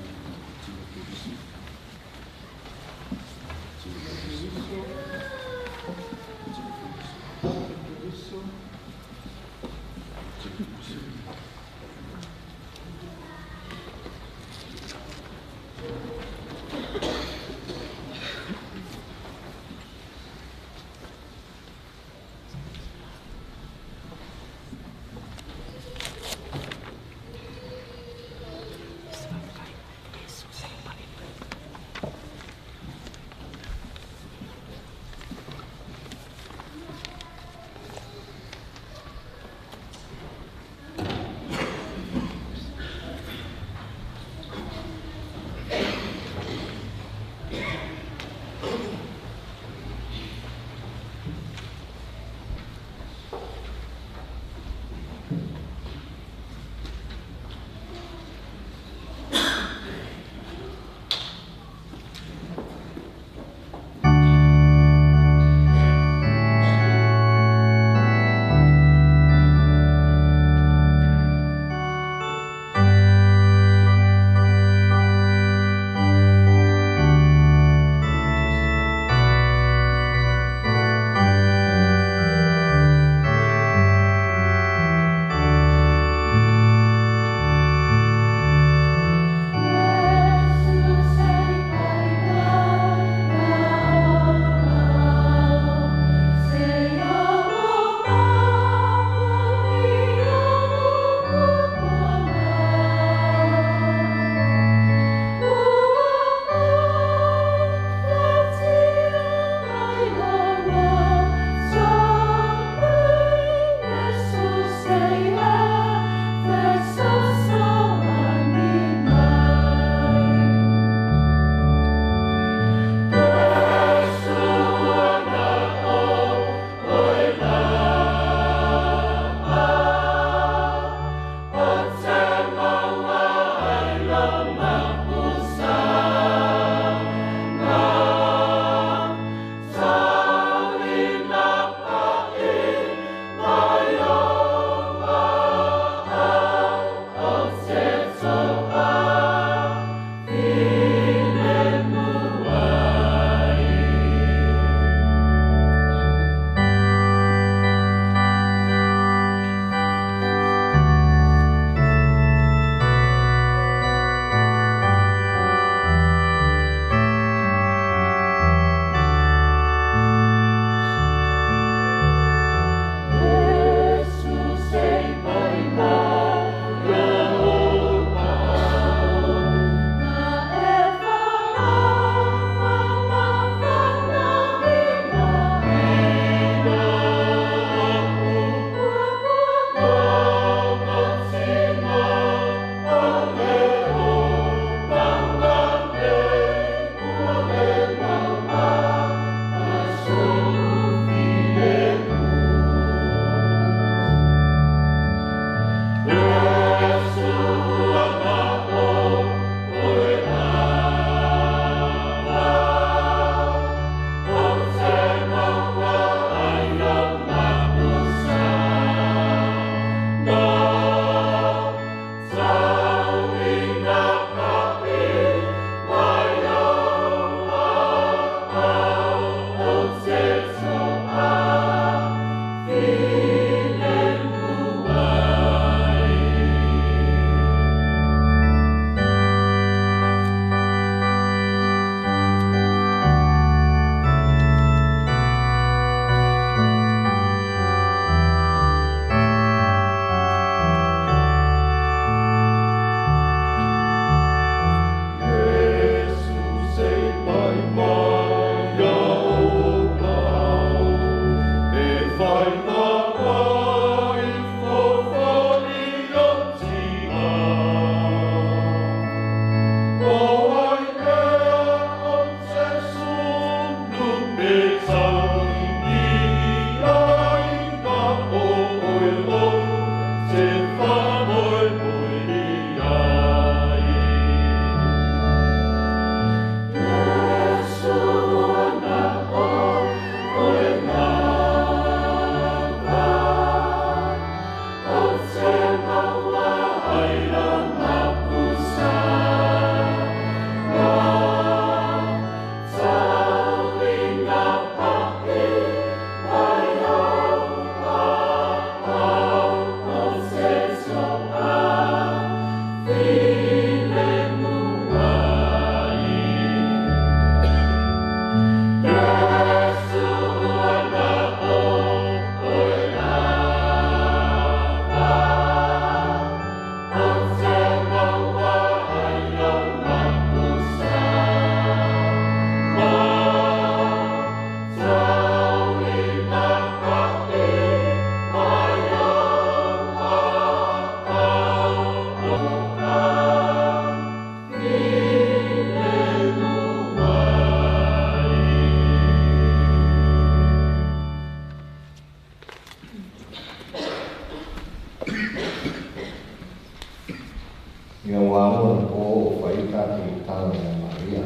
Ia ua aua na po o faita te tala ia Maria.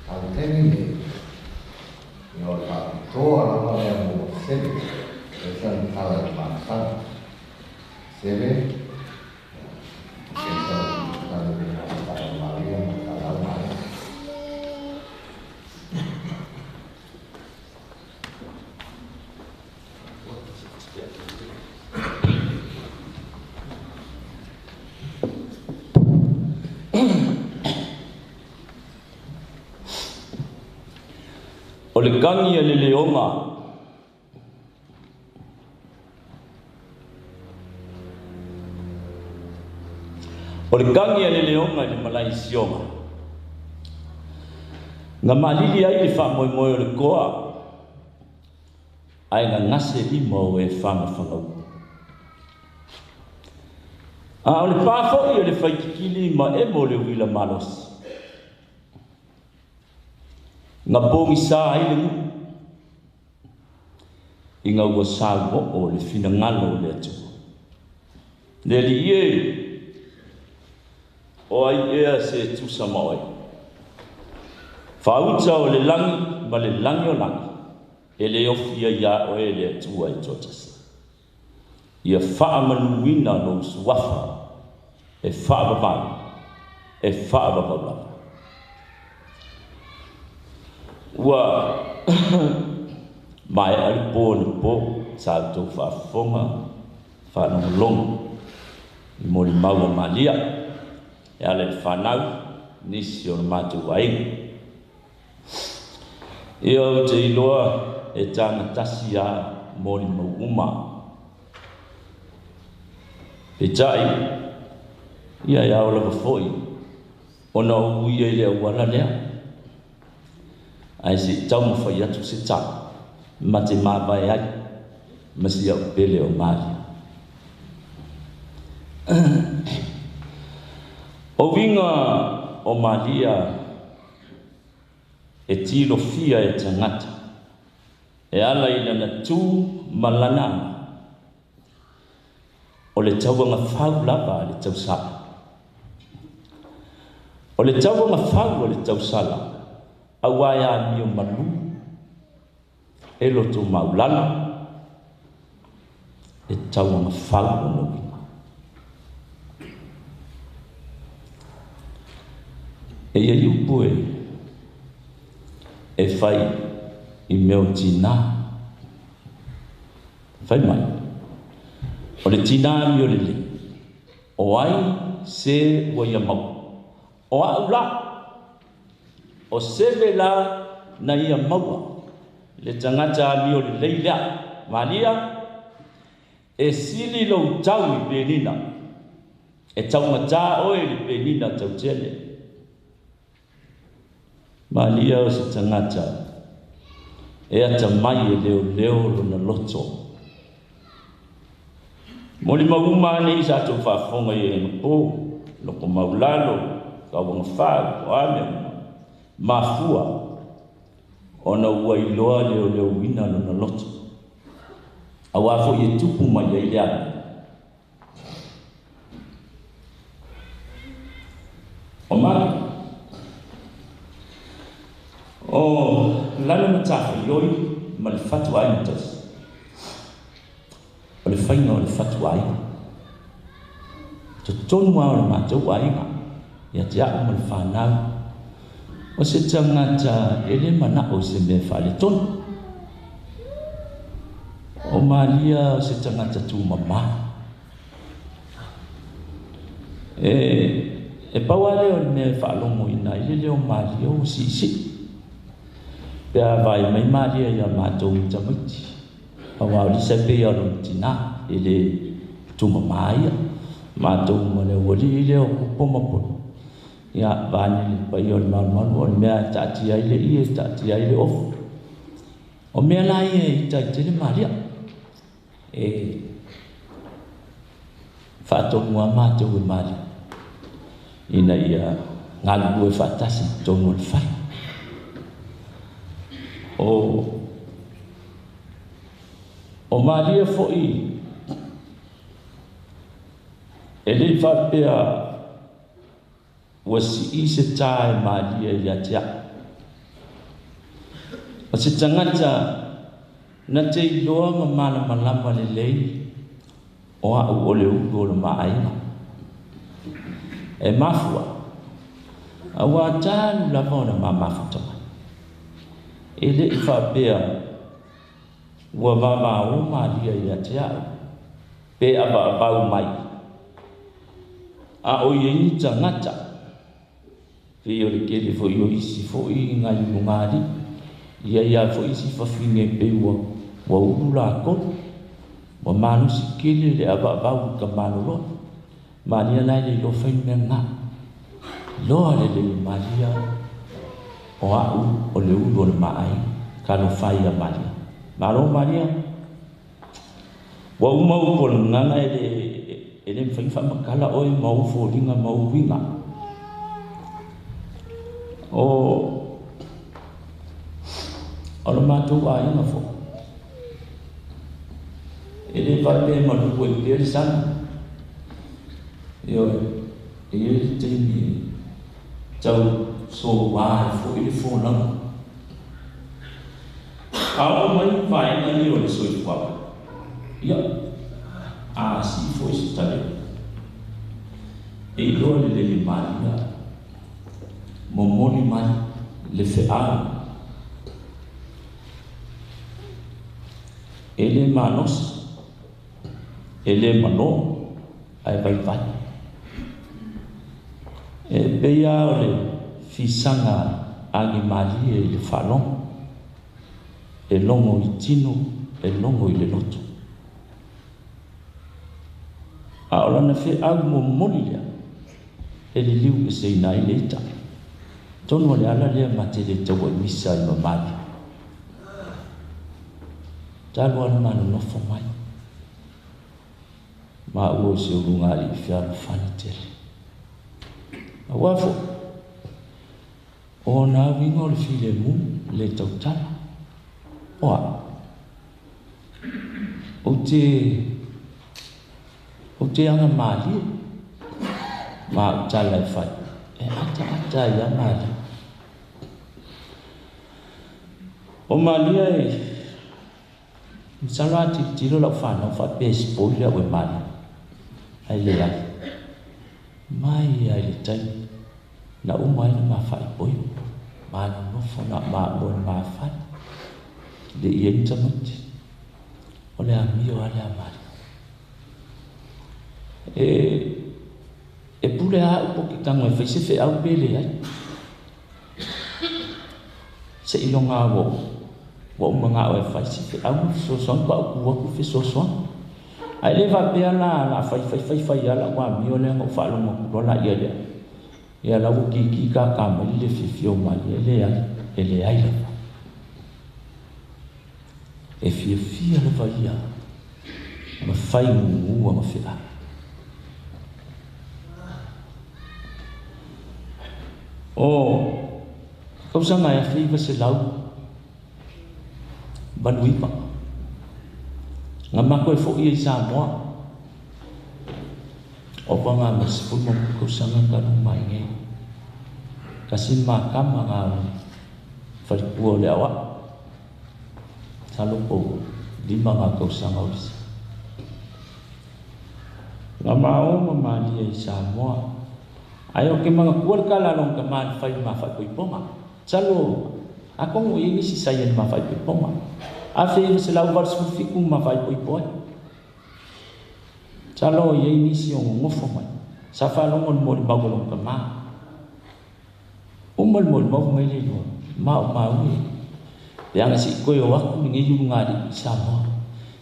A le taimi nei, ia o le faapitoa lava lea mo seve, e sa ni tala i masaga. Seve, e sa ni tala i Maria ma tala mai. O le kagi a le leoga o le kagi a le leoga i le malae sioga na malili ai le faamoemoe o le koa ae gagase lima o e fagafagaupu a o le pā foʻi o le faikikili ma emo o le uila malosi na pogisā ai le nuu ina ua sauoo le finagalo o le Atua. Le Alii e, o ai ea se tusa ma oe. Faauta o le lagi ma le lagi o lagi, e le ofia iā oe le Atua e toatasi. Ia faamanuina lou suafa e faavavau, e faavavau lava. Ua maea le po le po sa outou faafofoga faalogologo i molimau a Malia e ala i le fanau nisi o le matou aiga. Ia ou te iloa e tagatasi a molimau uma. Peitai, ia e ao lava foʻi ona ou uia i le auala lea. Ae seʻi taumafai atu se tala ma te mavae ai ma si au pele o Malia. O uiga o Malia e tilofia e tagata e ala i lana tu ma lana aga o le tauagafau lava a le tausala. O le tauagafau a le tausala auā e amio malū e loto maulalo e tauagafau lona uiga. E iai upu e e fai i mea o tinā. Fai mai, o le tinā amio lelei, o ai se ua ia maua. O au la, o seve la na ia maua, le tagata amio lelei lea. Malia, e sili lou tau i Penina, e taumatā oe i le Penina tautele. Malia o se tagata e atamai e leoleo lona loto. Molimau uma nei sa tou faafofoga i ena po, loko maulalo, kauagafau, o a mea uma. Mafua ona ua iloa leoleoina lona loto. Auā foʻi e tupu mai ai le amio. O Malia, o lana matafaioi ma le fatuaiga tausi. O le faiga o le fatuaiga. Totonu lava o le matou aiga, ia te au ma le fanau, o se tagata e le manao i se mea faaletonu. O Malia o se tagata tumamā. E pau lava lea o le mea e faalogoina ai le leo Malia ua siisii. Pe a vaai mai Malia iā matou ma tamaiti, auā o Lisa e pei lava o lona tinā, e le tumamā ia. Matou ma le aualii lea o Kupo ma Polo, ia, vaeane le paia o le malumalu, o le mea e taatia ai le ie, e taatia ai le ofu. O mea la ia e ita ai tele Malia, e faatonu lava matou e Malia, ina ia galulue faatasi i totonu o le fale. O Malia foʻi e le i faapea Ua sii se tā e malia ia te a'u. O se tagata na te iloa ma malamalama lelei o a'u o le ulu o le maaiga. E mafua, auā talu lava ona mamafuta mai. E le'i faapea ua vavao malia ia te a'u pe avaavau mai. A o iai ni tagata, pei o le tele foi o isi foi nai lugalii, ia ia foi isi fafine pei ua ua ulu latou, ua malosi tele le avaavau i ka maloloa. Malia la e le iloa fai le mea lena. Iloa lelei e Malia o a'u o le ulu o le maaiga. Talofa e ia Malia. Malo Malia. Ua uma upu o le gagana e le e le mafai ona faamatala oe ma ou foliga ma ou uiga. O o le matou aiga foi, e le faapea e malu ai pea le sami. Ioe, e i ai le taimi e tau soua ai foi le folauga. A oo mai vaega nei o le soifuaga, ia, a sii foi se taleu, e iloa lelei e Malia, momoli mai le feau e le malosi, e le manō, ae vaivai. E pei lava o le fisaga agimalie i le faalogo, e logo i tino, e logo i le loto. A o lana feau momoli lea, e liliu eseina ai le ita. Tonu o le ala lea ma te le taua i misa i mamali. Talu lava le ma nonofo mai. Maua o se ulugalii fealofani tele. Aua foi, o ona uiga o le filemu le tautala. O a'u, ou te, ou te aga malie ma a'u tala e fai, e ataata ai lava Malia. O Malia e, Masalo a tilotilo lau fanau faapea e spoil au e Malia, ae leai. Mai lava i le taimi na uma ai le ma faaipoipo, ma nonofo na maua i le mafale, le i ai ni tamaiti. O le amio lava lea a Malia. E, e pule lava au po o ke tago e fai se feau pe leai. Seiloga ua ua ou manao e fai se feau ma fesoasoani faatoa ou tu atu fesoasoani. Ae le faapea la la fai fai fai fai lava lau amio lea na ou faalogo atu loa laia lea. Ia la ua kiki kaka mai le fiafia o Malia. E leai, e leai lava. E fiafia lava ia ma fai gugu ma feau. O tausaga e 1989, na matou e fo'i ai i Samoa, ova ga ma le 18 tausaga talu mai nei. Tasi le makama ga o le faletua o le aoao, masalo po ua 5 ga tausaga o isi. Na ma o ma malie i Samoa, ae ou te manatua le tala a lona tama na fai i le ma faaipoipoga. Masalo atonu o i ai nisi sa ia i le ma faaipoipoga. 1987 ma faaipoipo ai. Masalo o i ai nisi o nonofo mai. Sa faalogo i le molimau a lona tama. Uma le molimau fai mai le iloa, ma o maui e. Pe ana se i toe o atu lenei ulugalii i Samoa,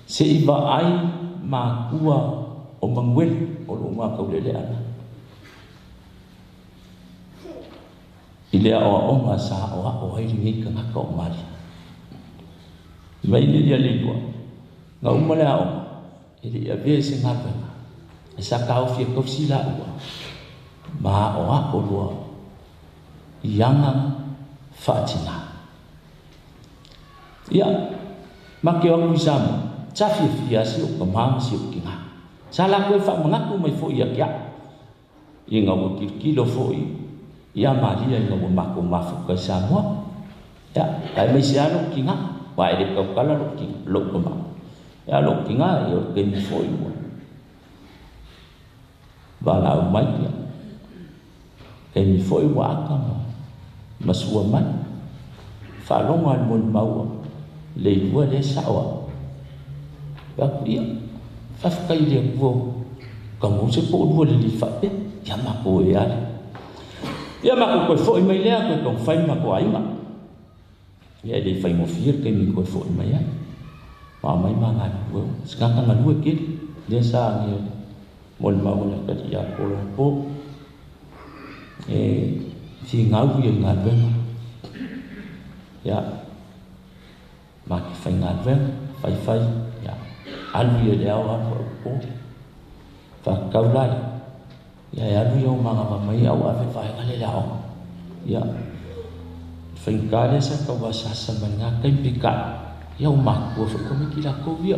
se i vaai matua o Manuele o lou gataulelea la. I le aoaoga sa aoao ai lenei tagata o Malia. Mai le ia le iloa, na uma le aoga, e le i avea se galuega, ae sa taofi e tausi laua ma aoao loa i aga faatinā. Ia, ma te o atu i Samoa, sa fiafia lava si ou tama ma si ou tinā. Sa latou e faamanatu mai foi ia te au, ina ua tilotilo foi Ia Maria ina ua matou mafuta i Samoa. Ia, aemaise lava lou tigā, aua e le tautala lou tigā, lou tama. Ia lou tigā, ia o le taimi foi ua valaau mai, ia taimi foi ua ata ma masua mai. Faalogo lava i le molimau a Leilua lea e sao au. Fai atu, ia, faafetai i le Atua ua taunuu se toalua lelei faapea. Ia matou e ale. Ia matou toe foi mai lea, toe taumafai le matou aiga. Ia e le faigofie le taimi toe foi mai ai. Ma aumai ma galulue uma. Se tagata galue tele, lea sa agia i le molimau a le atalii ia Polo po. E finau ia i galuega. Ia, ma te faigaluega, faifai, ia, alu ia i le ao alu au po. Fatatau la ia, ia e alu ia o manava mai au ave le vaega lea i le aoga. Ia, faigata lea sa tau asaasa mai lena taimi peitai, ia ua matutua foi tamaiti latou ia.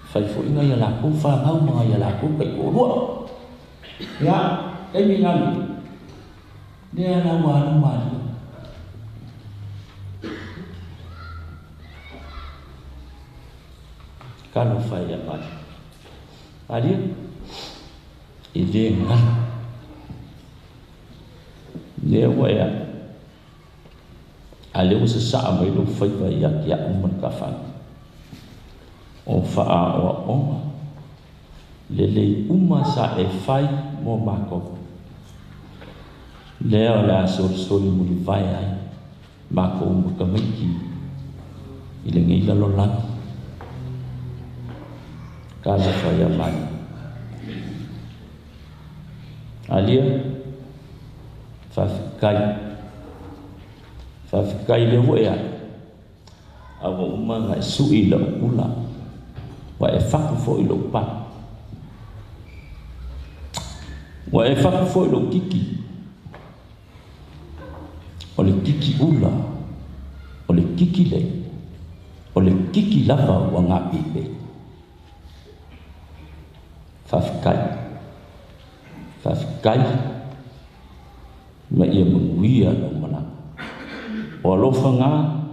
Fai foi nai a latou fanau ma nai a latou taitoalua. Ia, taimi la lenei, lea la ua alu Maria. Talofa e ia Maria. Maria, e le galo. Lea ua e alu. A lea ua sasaa mai lou faiva ia te au ma le tafana. O faaoaoga lelei uma sa e fai mo matou. Lea o le a solisoli mulivae ai matou ma tamaiti i lenei lalolagi. Talofa ia Maria. Alia, faafetai. Faafetai lea ua e alu, a ua uma ona e sui i lau pula, ua e fatu foi i lou pala. Ua e fatu foi i lou titi, o le titi ula, o le titi lei, o le titi lava ua gapeipei. Faafetai. Faafetai ma ia manuia lau malaga. O alofa gā,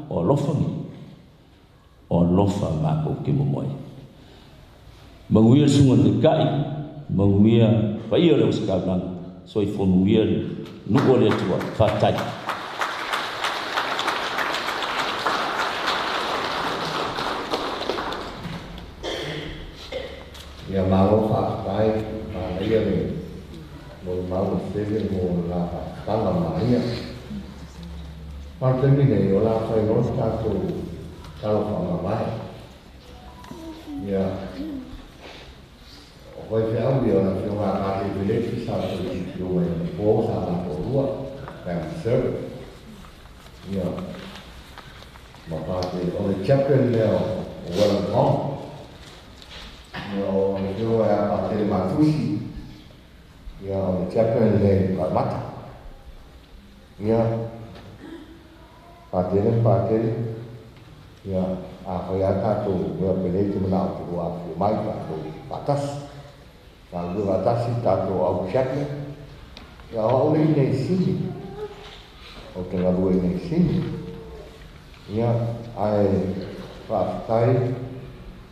o alofa nei, o alofa matou te momoe. Manuia le susuga i le Taitai, manuia paia o le Ositaulaga, soifua manuia le nuu o le Atua. Faafetai. Ia malo faafetai, manaia le molimau a Stephen mo le la faafetaga maia. Ma le taimi nei, o le a fai loa se tatou tala faamavae. Ia, o faifeau ia o le afioga a Kate Peleti sa toe tilotilo mai anapo sa matoalua, family service. Ia, ma Pate, o le chaplain lea o Wollongong. Ia, o le afioga ia Patele Matusi, ia, o le chaplain lea i Paemata. Ia, Patele ma Patele, ia, afai lava tatou mea penei te manao te lua afifio mai tatou faatasi. Galulue faatasi tatou au chaplain. Ia, o au le i nei sini. Ou te galue i nei sini. Ia, ae faafetai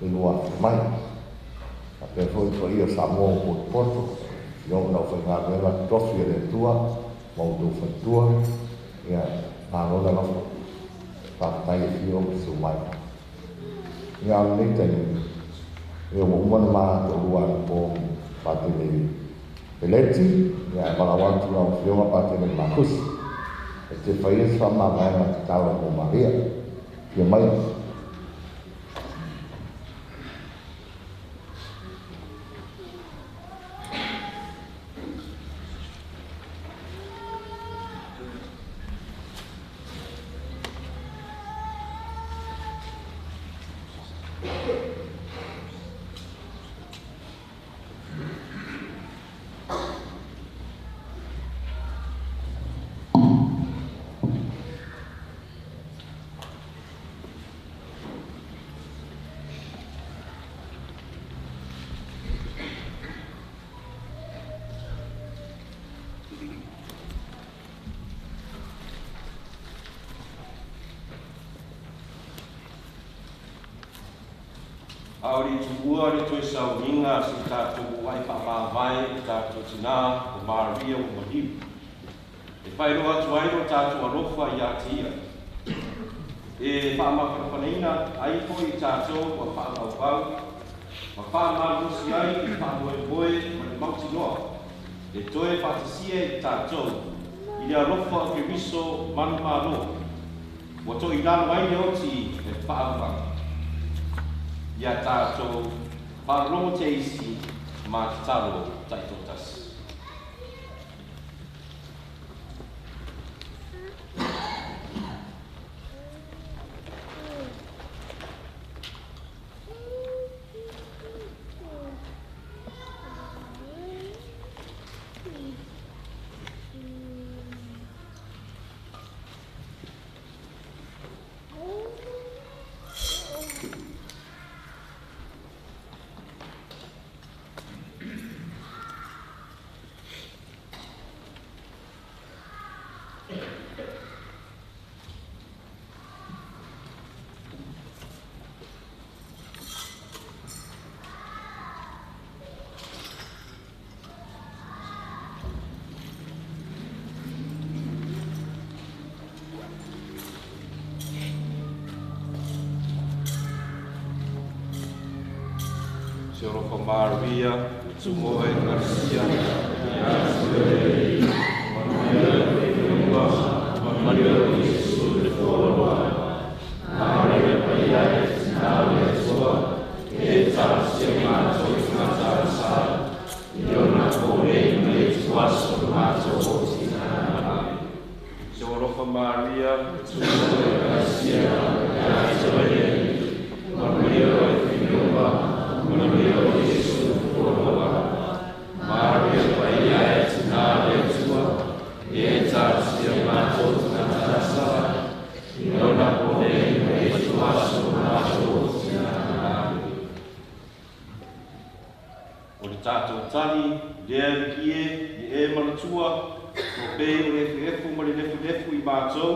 le lua afifio mai. Faapea foi le paia o Samoa ua potopoto, i ou lau faigaluega totofi e le Atua ma outou faletua, ia, malo le alofa. Faafetai e afio ma susu mai. Ia, a o lenei taimi, ia ua uma ona ma toalua anapo Patele Peleti, ia, ae valaau atu lau Afioga Patele Makusi e te faia se faamavaega tatalo mo Maria. Afio mai. A o le tuua le toe sauniga se tatou ai faamavae i tatou tinā o Maria ua maliu. E faailoa atu ai lo tatou alofa ia te ia. E faamafanafanaina ai foi i tatou ua faavauvau ma faamalosi ai i le faamoemoe ma le mautinoa. E toe faatasia i tatou i le alofa o Keriso manumalo. Ua toʻilalo ai le oti e faavavau. Ia tatou faalologo te isi ma tatalo taitoatasi. Se alofa Maria, tumo e Garcia, Se alofa Maria, tumo e Garcia, O le tatou tali, lea likie, i e manatua, o pei o le efuefu ma le lefulefu i mātou,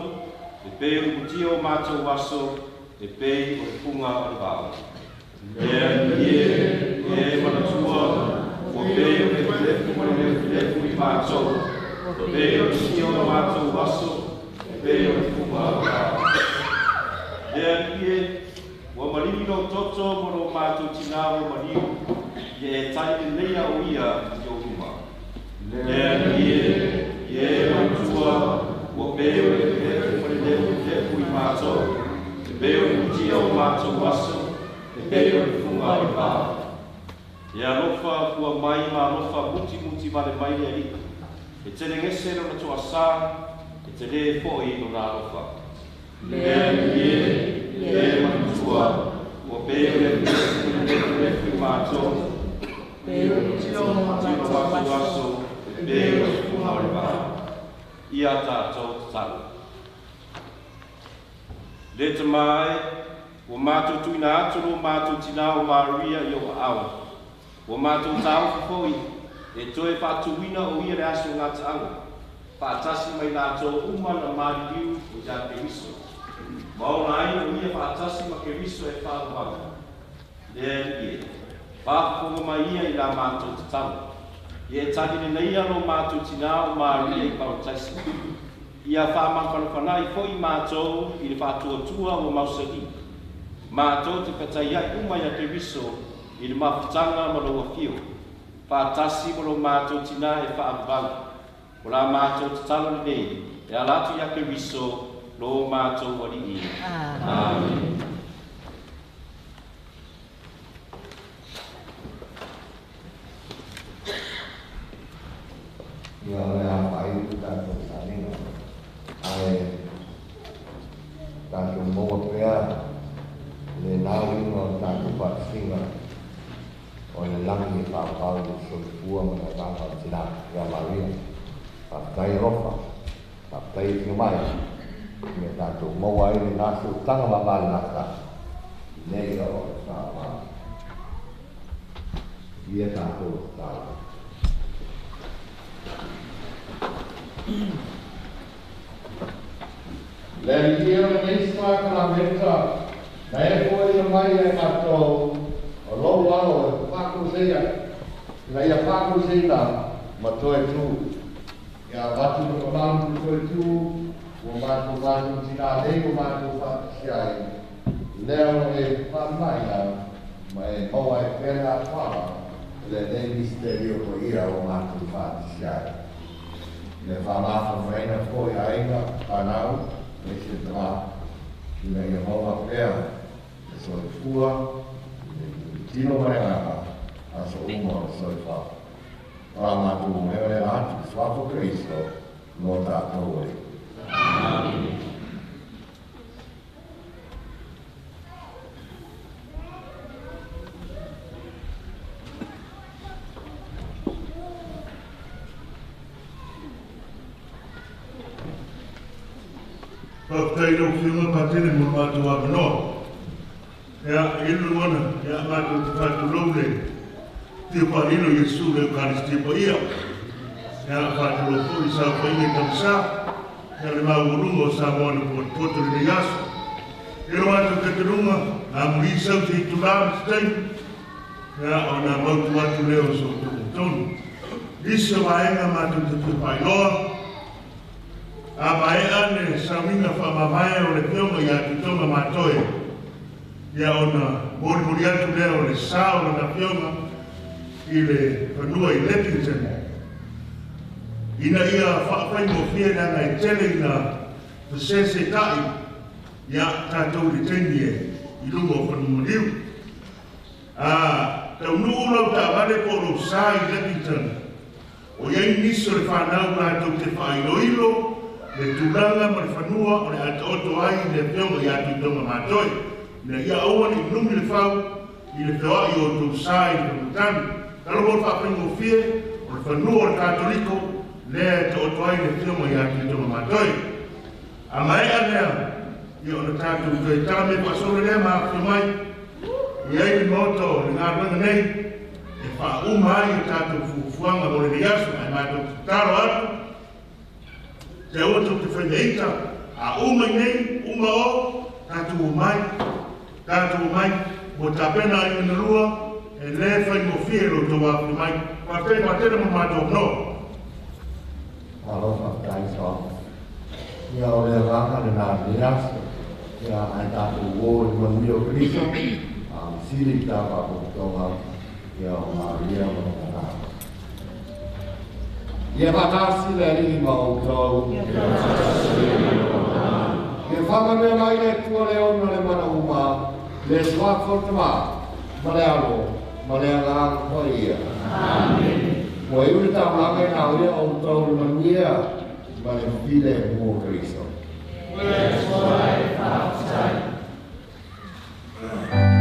e pei o le mutia o mātou aso, e pei o le fuga o le vao. Lea likie, i e manatua, o pei o le efuefu ma le lefulefu i mātou, e pei o le mutia o mātou aso, e pei o le fuga o le vao. Lea likie, ua malili lo toto mo lo mātou tinā ua maliu, ia e tali leleia o ia i o luma. Lea likie, i e manatua, ua pei o le efuefu ma le lefulefu i mātou, e pei o le mutia o mātou aso, e pei o le fuga o le vao. E alofa fua mai ma alofa muti muti vale mai le alii. E telegese lona toasā, e te lē foʻi lona alofa. Lea likie, i e manatua, ua pei o le efuefu ma le lefulefu i mātou, e o mātou aso, e pei o le fuga o le vao. Ia tatou tatalo. Le tamai, ua mātou tuina atu lo mātou tinā o Maria i o aao. Ua mātou tāofi foi, e toe faatuina o ia le aso ngā taanga. Faatasi mai lātou uma na maliliu o ia Keriso. Ma ona ai o ia faatasi ma Keriso e whaavavau. Lea likie, whaafofoga mai ia i la mātou tatalo. Ia e tali leleia lo mātou tinā o Maria i Parataisi. Ia whaamafanafanai foi mātou i le whaatuatua o mausali. Mātou te whatai ai uma ia Keriso i le mafutanga ma lo afio. Whaatasi mo lo mātou tinā e whaavavau. O la mātou tatalo lenei, e ala atu ia Keriso lo mātou alii. Amen. Ia o le afaai i tatou sauniga. Ae tatou maua pea le nauina o tatou faatasiga o le lagi e faavavau i le soifua ma le agaga o le tinā ia Maria. Faafetai alofa, faafetai e fio mai, ia tatou maua ai le gasotaga mamalinata nei o le faavavau. Ia tatou tatalo. Le likie o lenei sakalamenta, na e foʻi mai e matou, alo whakusea. Ina ia whakusea ma toe tū. Ia watu no kamalu toe tū, ua mātou mātou tina nei o mātou whakusia ai. Leo e whamaina, ma e maua e pena whala, le nei misterio ko ia o mātou whakusia ai. Le whamafa whaina foi ainga, whanau, me se tama, ina ia maua pea, e soifua, e tino marenga, a so uma o soifua. Ora mātou mea le atu, swafo Kristo, no tātou e. Amen. Whaktai lau whiunga patele mo mātou amanoa. Ea ilu wana, ea mātou te whātu lau le. Te whailo Yesu le Eucharistia pa ia. Ea whātu lau fo i sa whainga i tamsa. Ea le maulunga o sa moana po poto le nei aso. E lo mātou te tenunga, a muri sau te itu rā me te taimi. Ea o nā mautu atu leo so tonu tonu. Isi o vaenga mātou te te whailoa. A mai ane sauninga whaamamae o le pionga ia tutonga mātoe. Ia ona mori mori atu lea o le sa o lana pionga i le whanua i Leppington. Ina ia whaawhai mo fia nanga e tele ina whasese tai ia tātou le teini e i lunga o whanumaniu. A tau nuu lau tāwale po lo sa i Leppington. O iai niso le whanau mātou te whailoilo le tūranga ma le whanua o le atoto ai i le pionga i atu tonga mātoe. Ina ia aua ni numi le whau i le wheoa i o tō sa i le whamutani. Kalo mo whawhengo fie o le whanua o le katoliko lea e to'oto ai le pionga i atu tonga mātoe. A maea lea ia o le tātou toe tala me whasore lea ma awhi mai i ai le moto o le ngā nei e whauma ai o tātou fufuanga mo le nei aso ai mātou taro atu. Te oto te whainga a umai nei, uma o, tātou mai, mo tāpena ai ngana rua, e le whai mo whie lo tō wāpuni mai. Whai whai mo mātou no. Alo whaktai so. Ia o le ranga le nā le aso, ia ai tātou wō i manui o Kristo, a siri tā whakotonga, ia o Maria mo ngā. Ia whakasi le ringi ma outou. Ia whakamea mai le tua le ona le mana uma, le swafo te mā, ma le alo, ma le anganga koe ia. Amen. Ua iu le taulanga i nā uia outou le manuia, ma le file mo Kristo. Le tua e whaktai. Amen.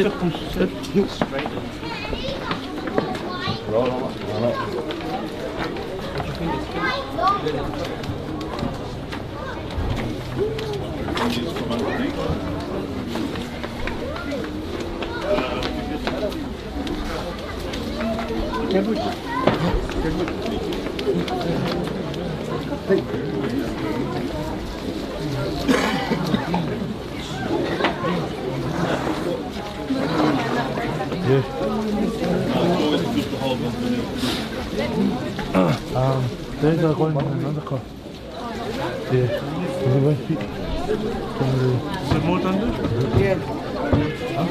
Sit. Sit. Straight. Yeah. There's a going in another car. Yeah. Is it more than that? Yeah. Huh?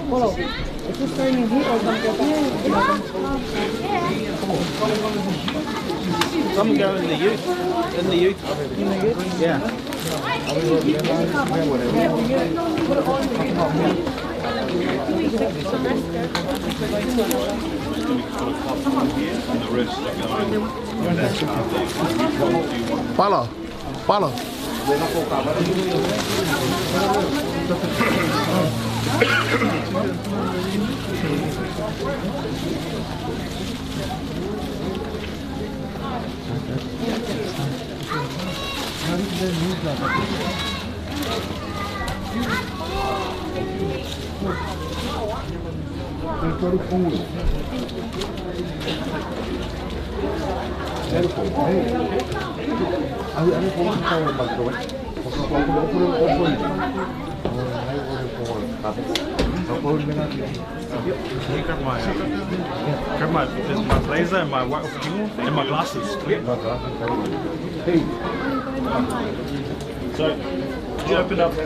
Well, is this going in here or something? Some go in the youth. In the youth. In the youth? Yeah. Pala. Pala. Grab my, my blazer and my white and my glasses. So, did you open up the...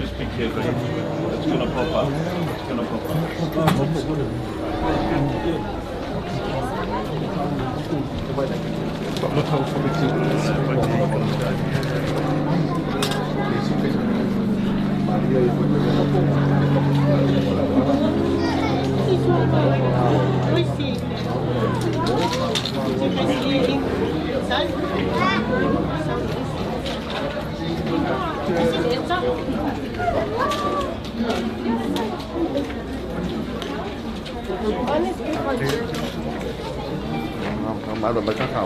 Just be careful, it's going to pop up. It's going to pop up.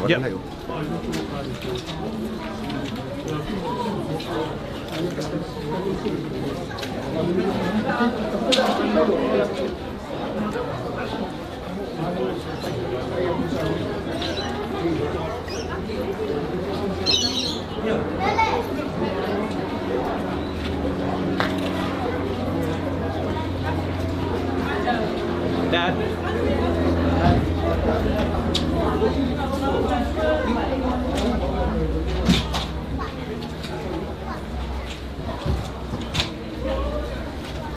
Yep. Dad.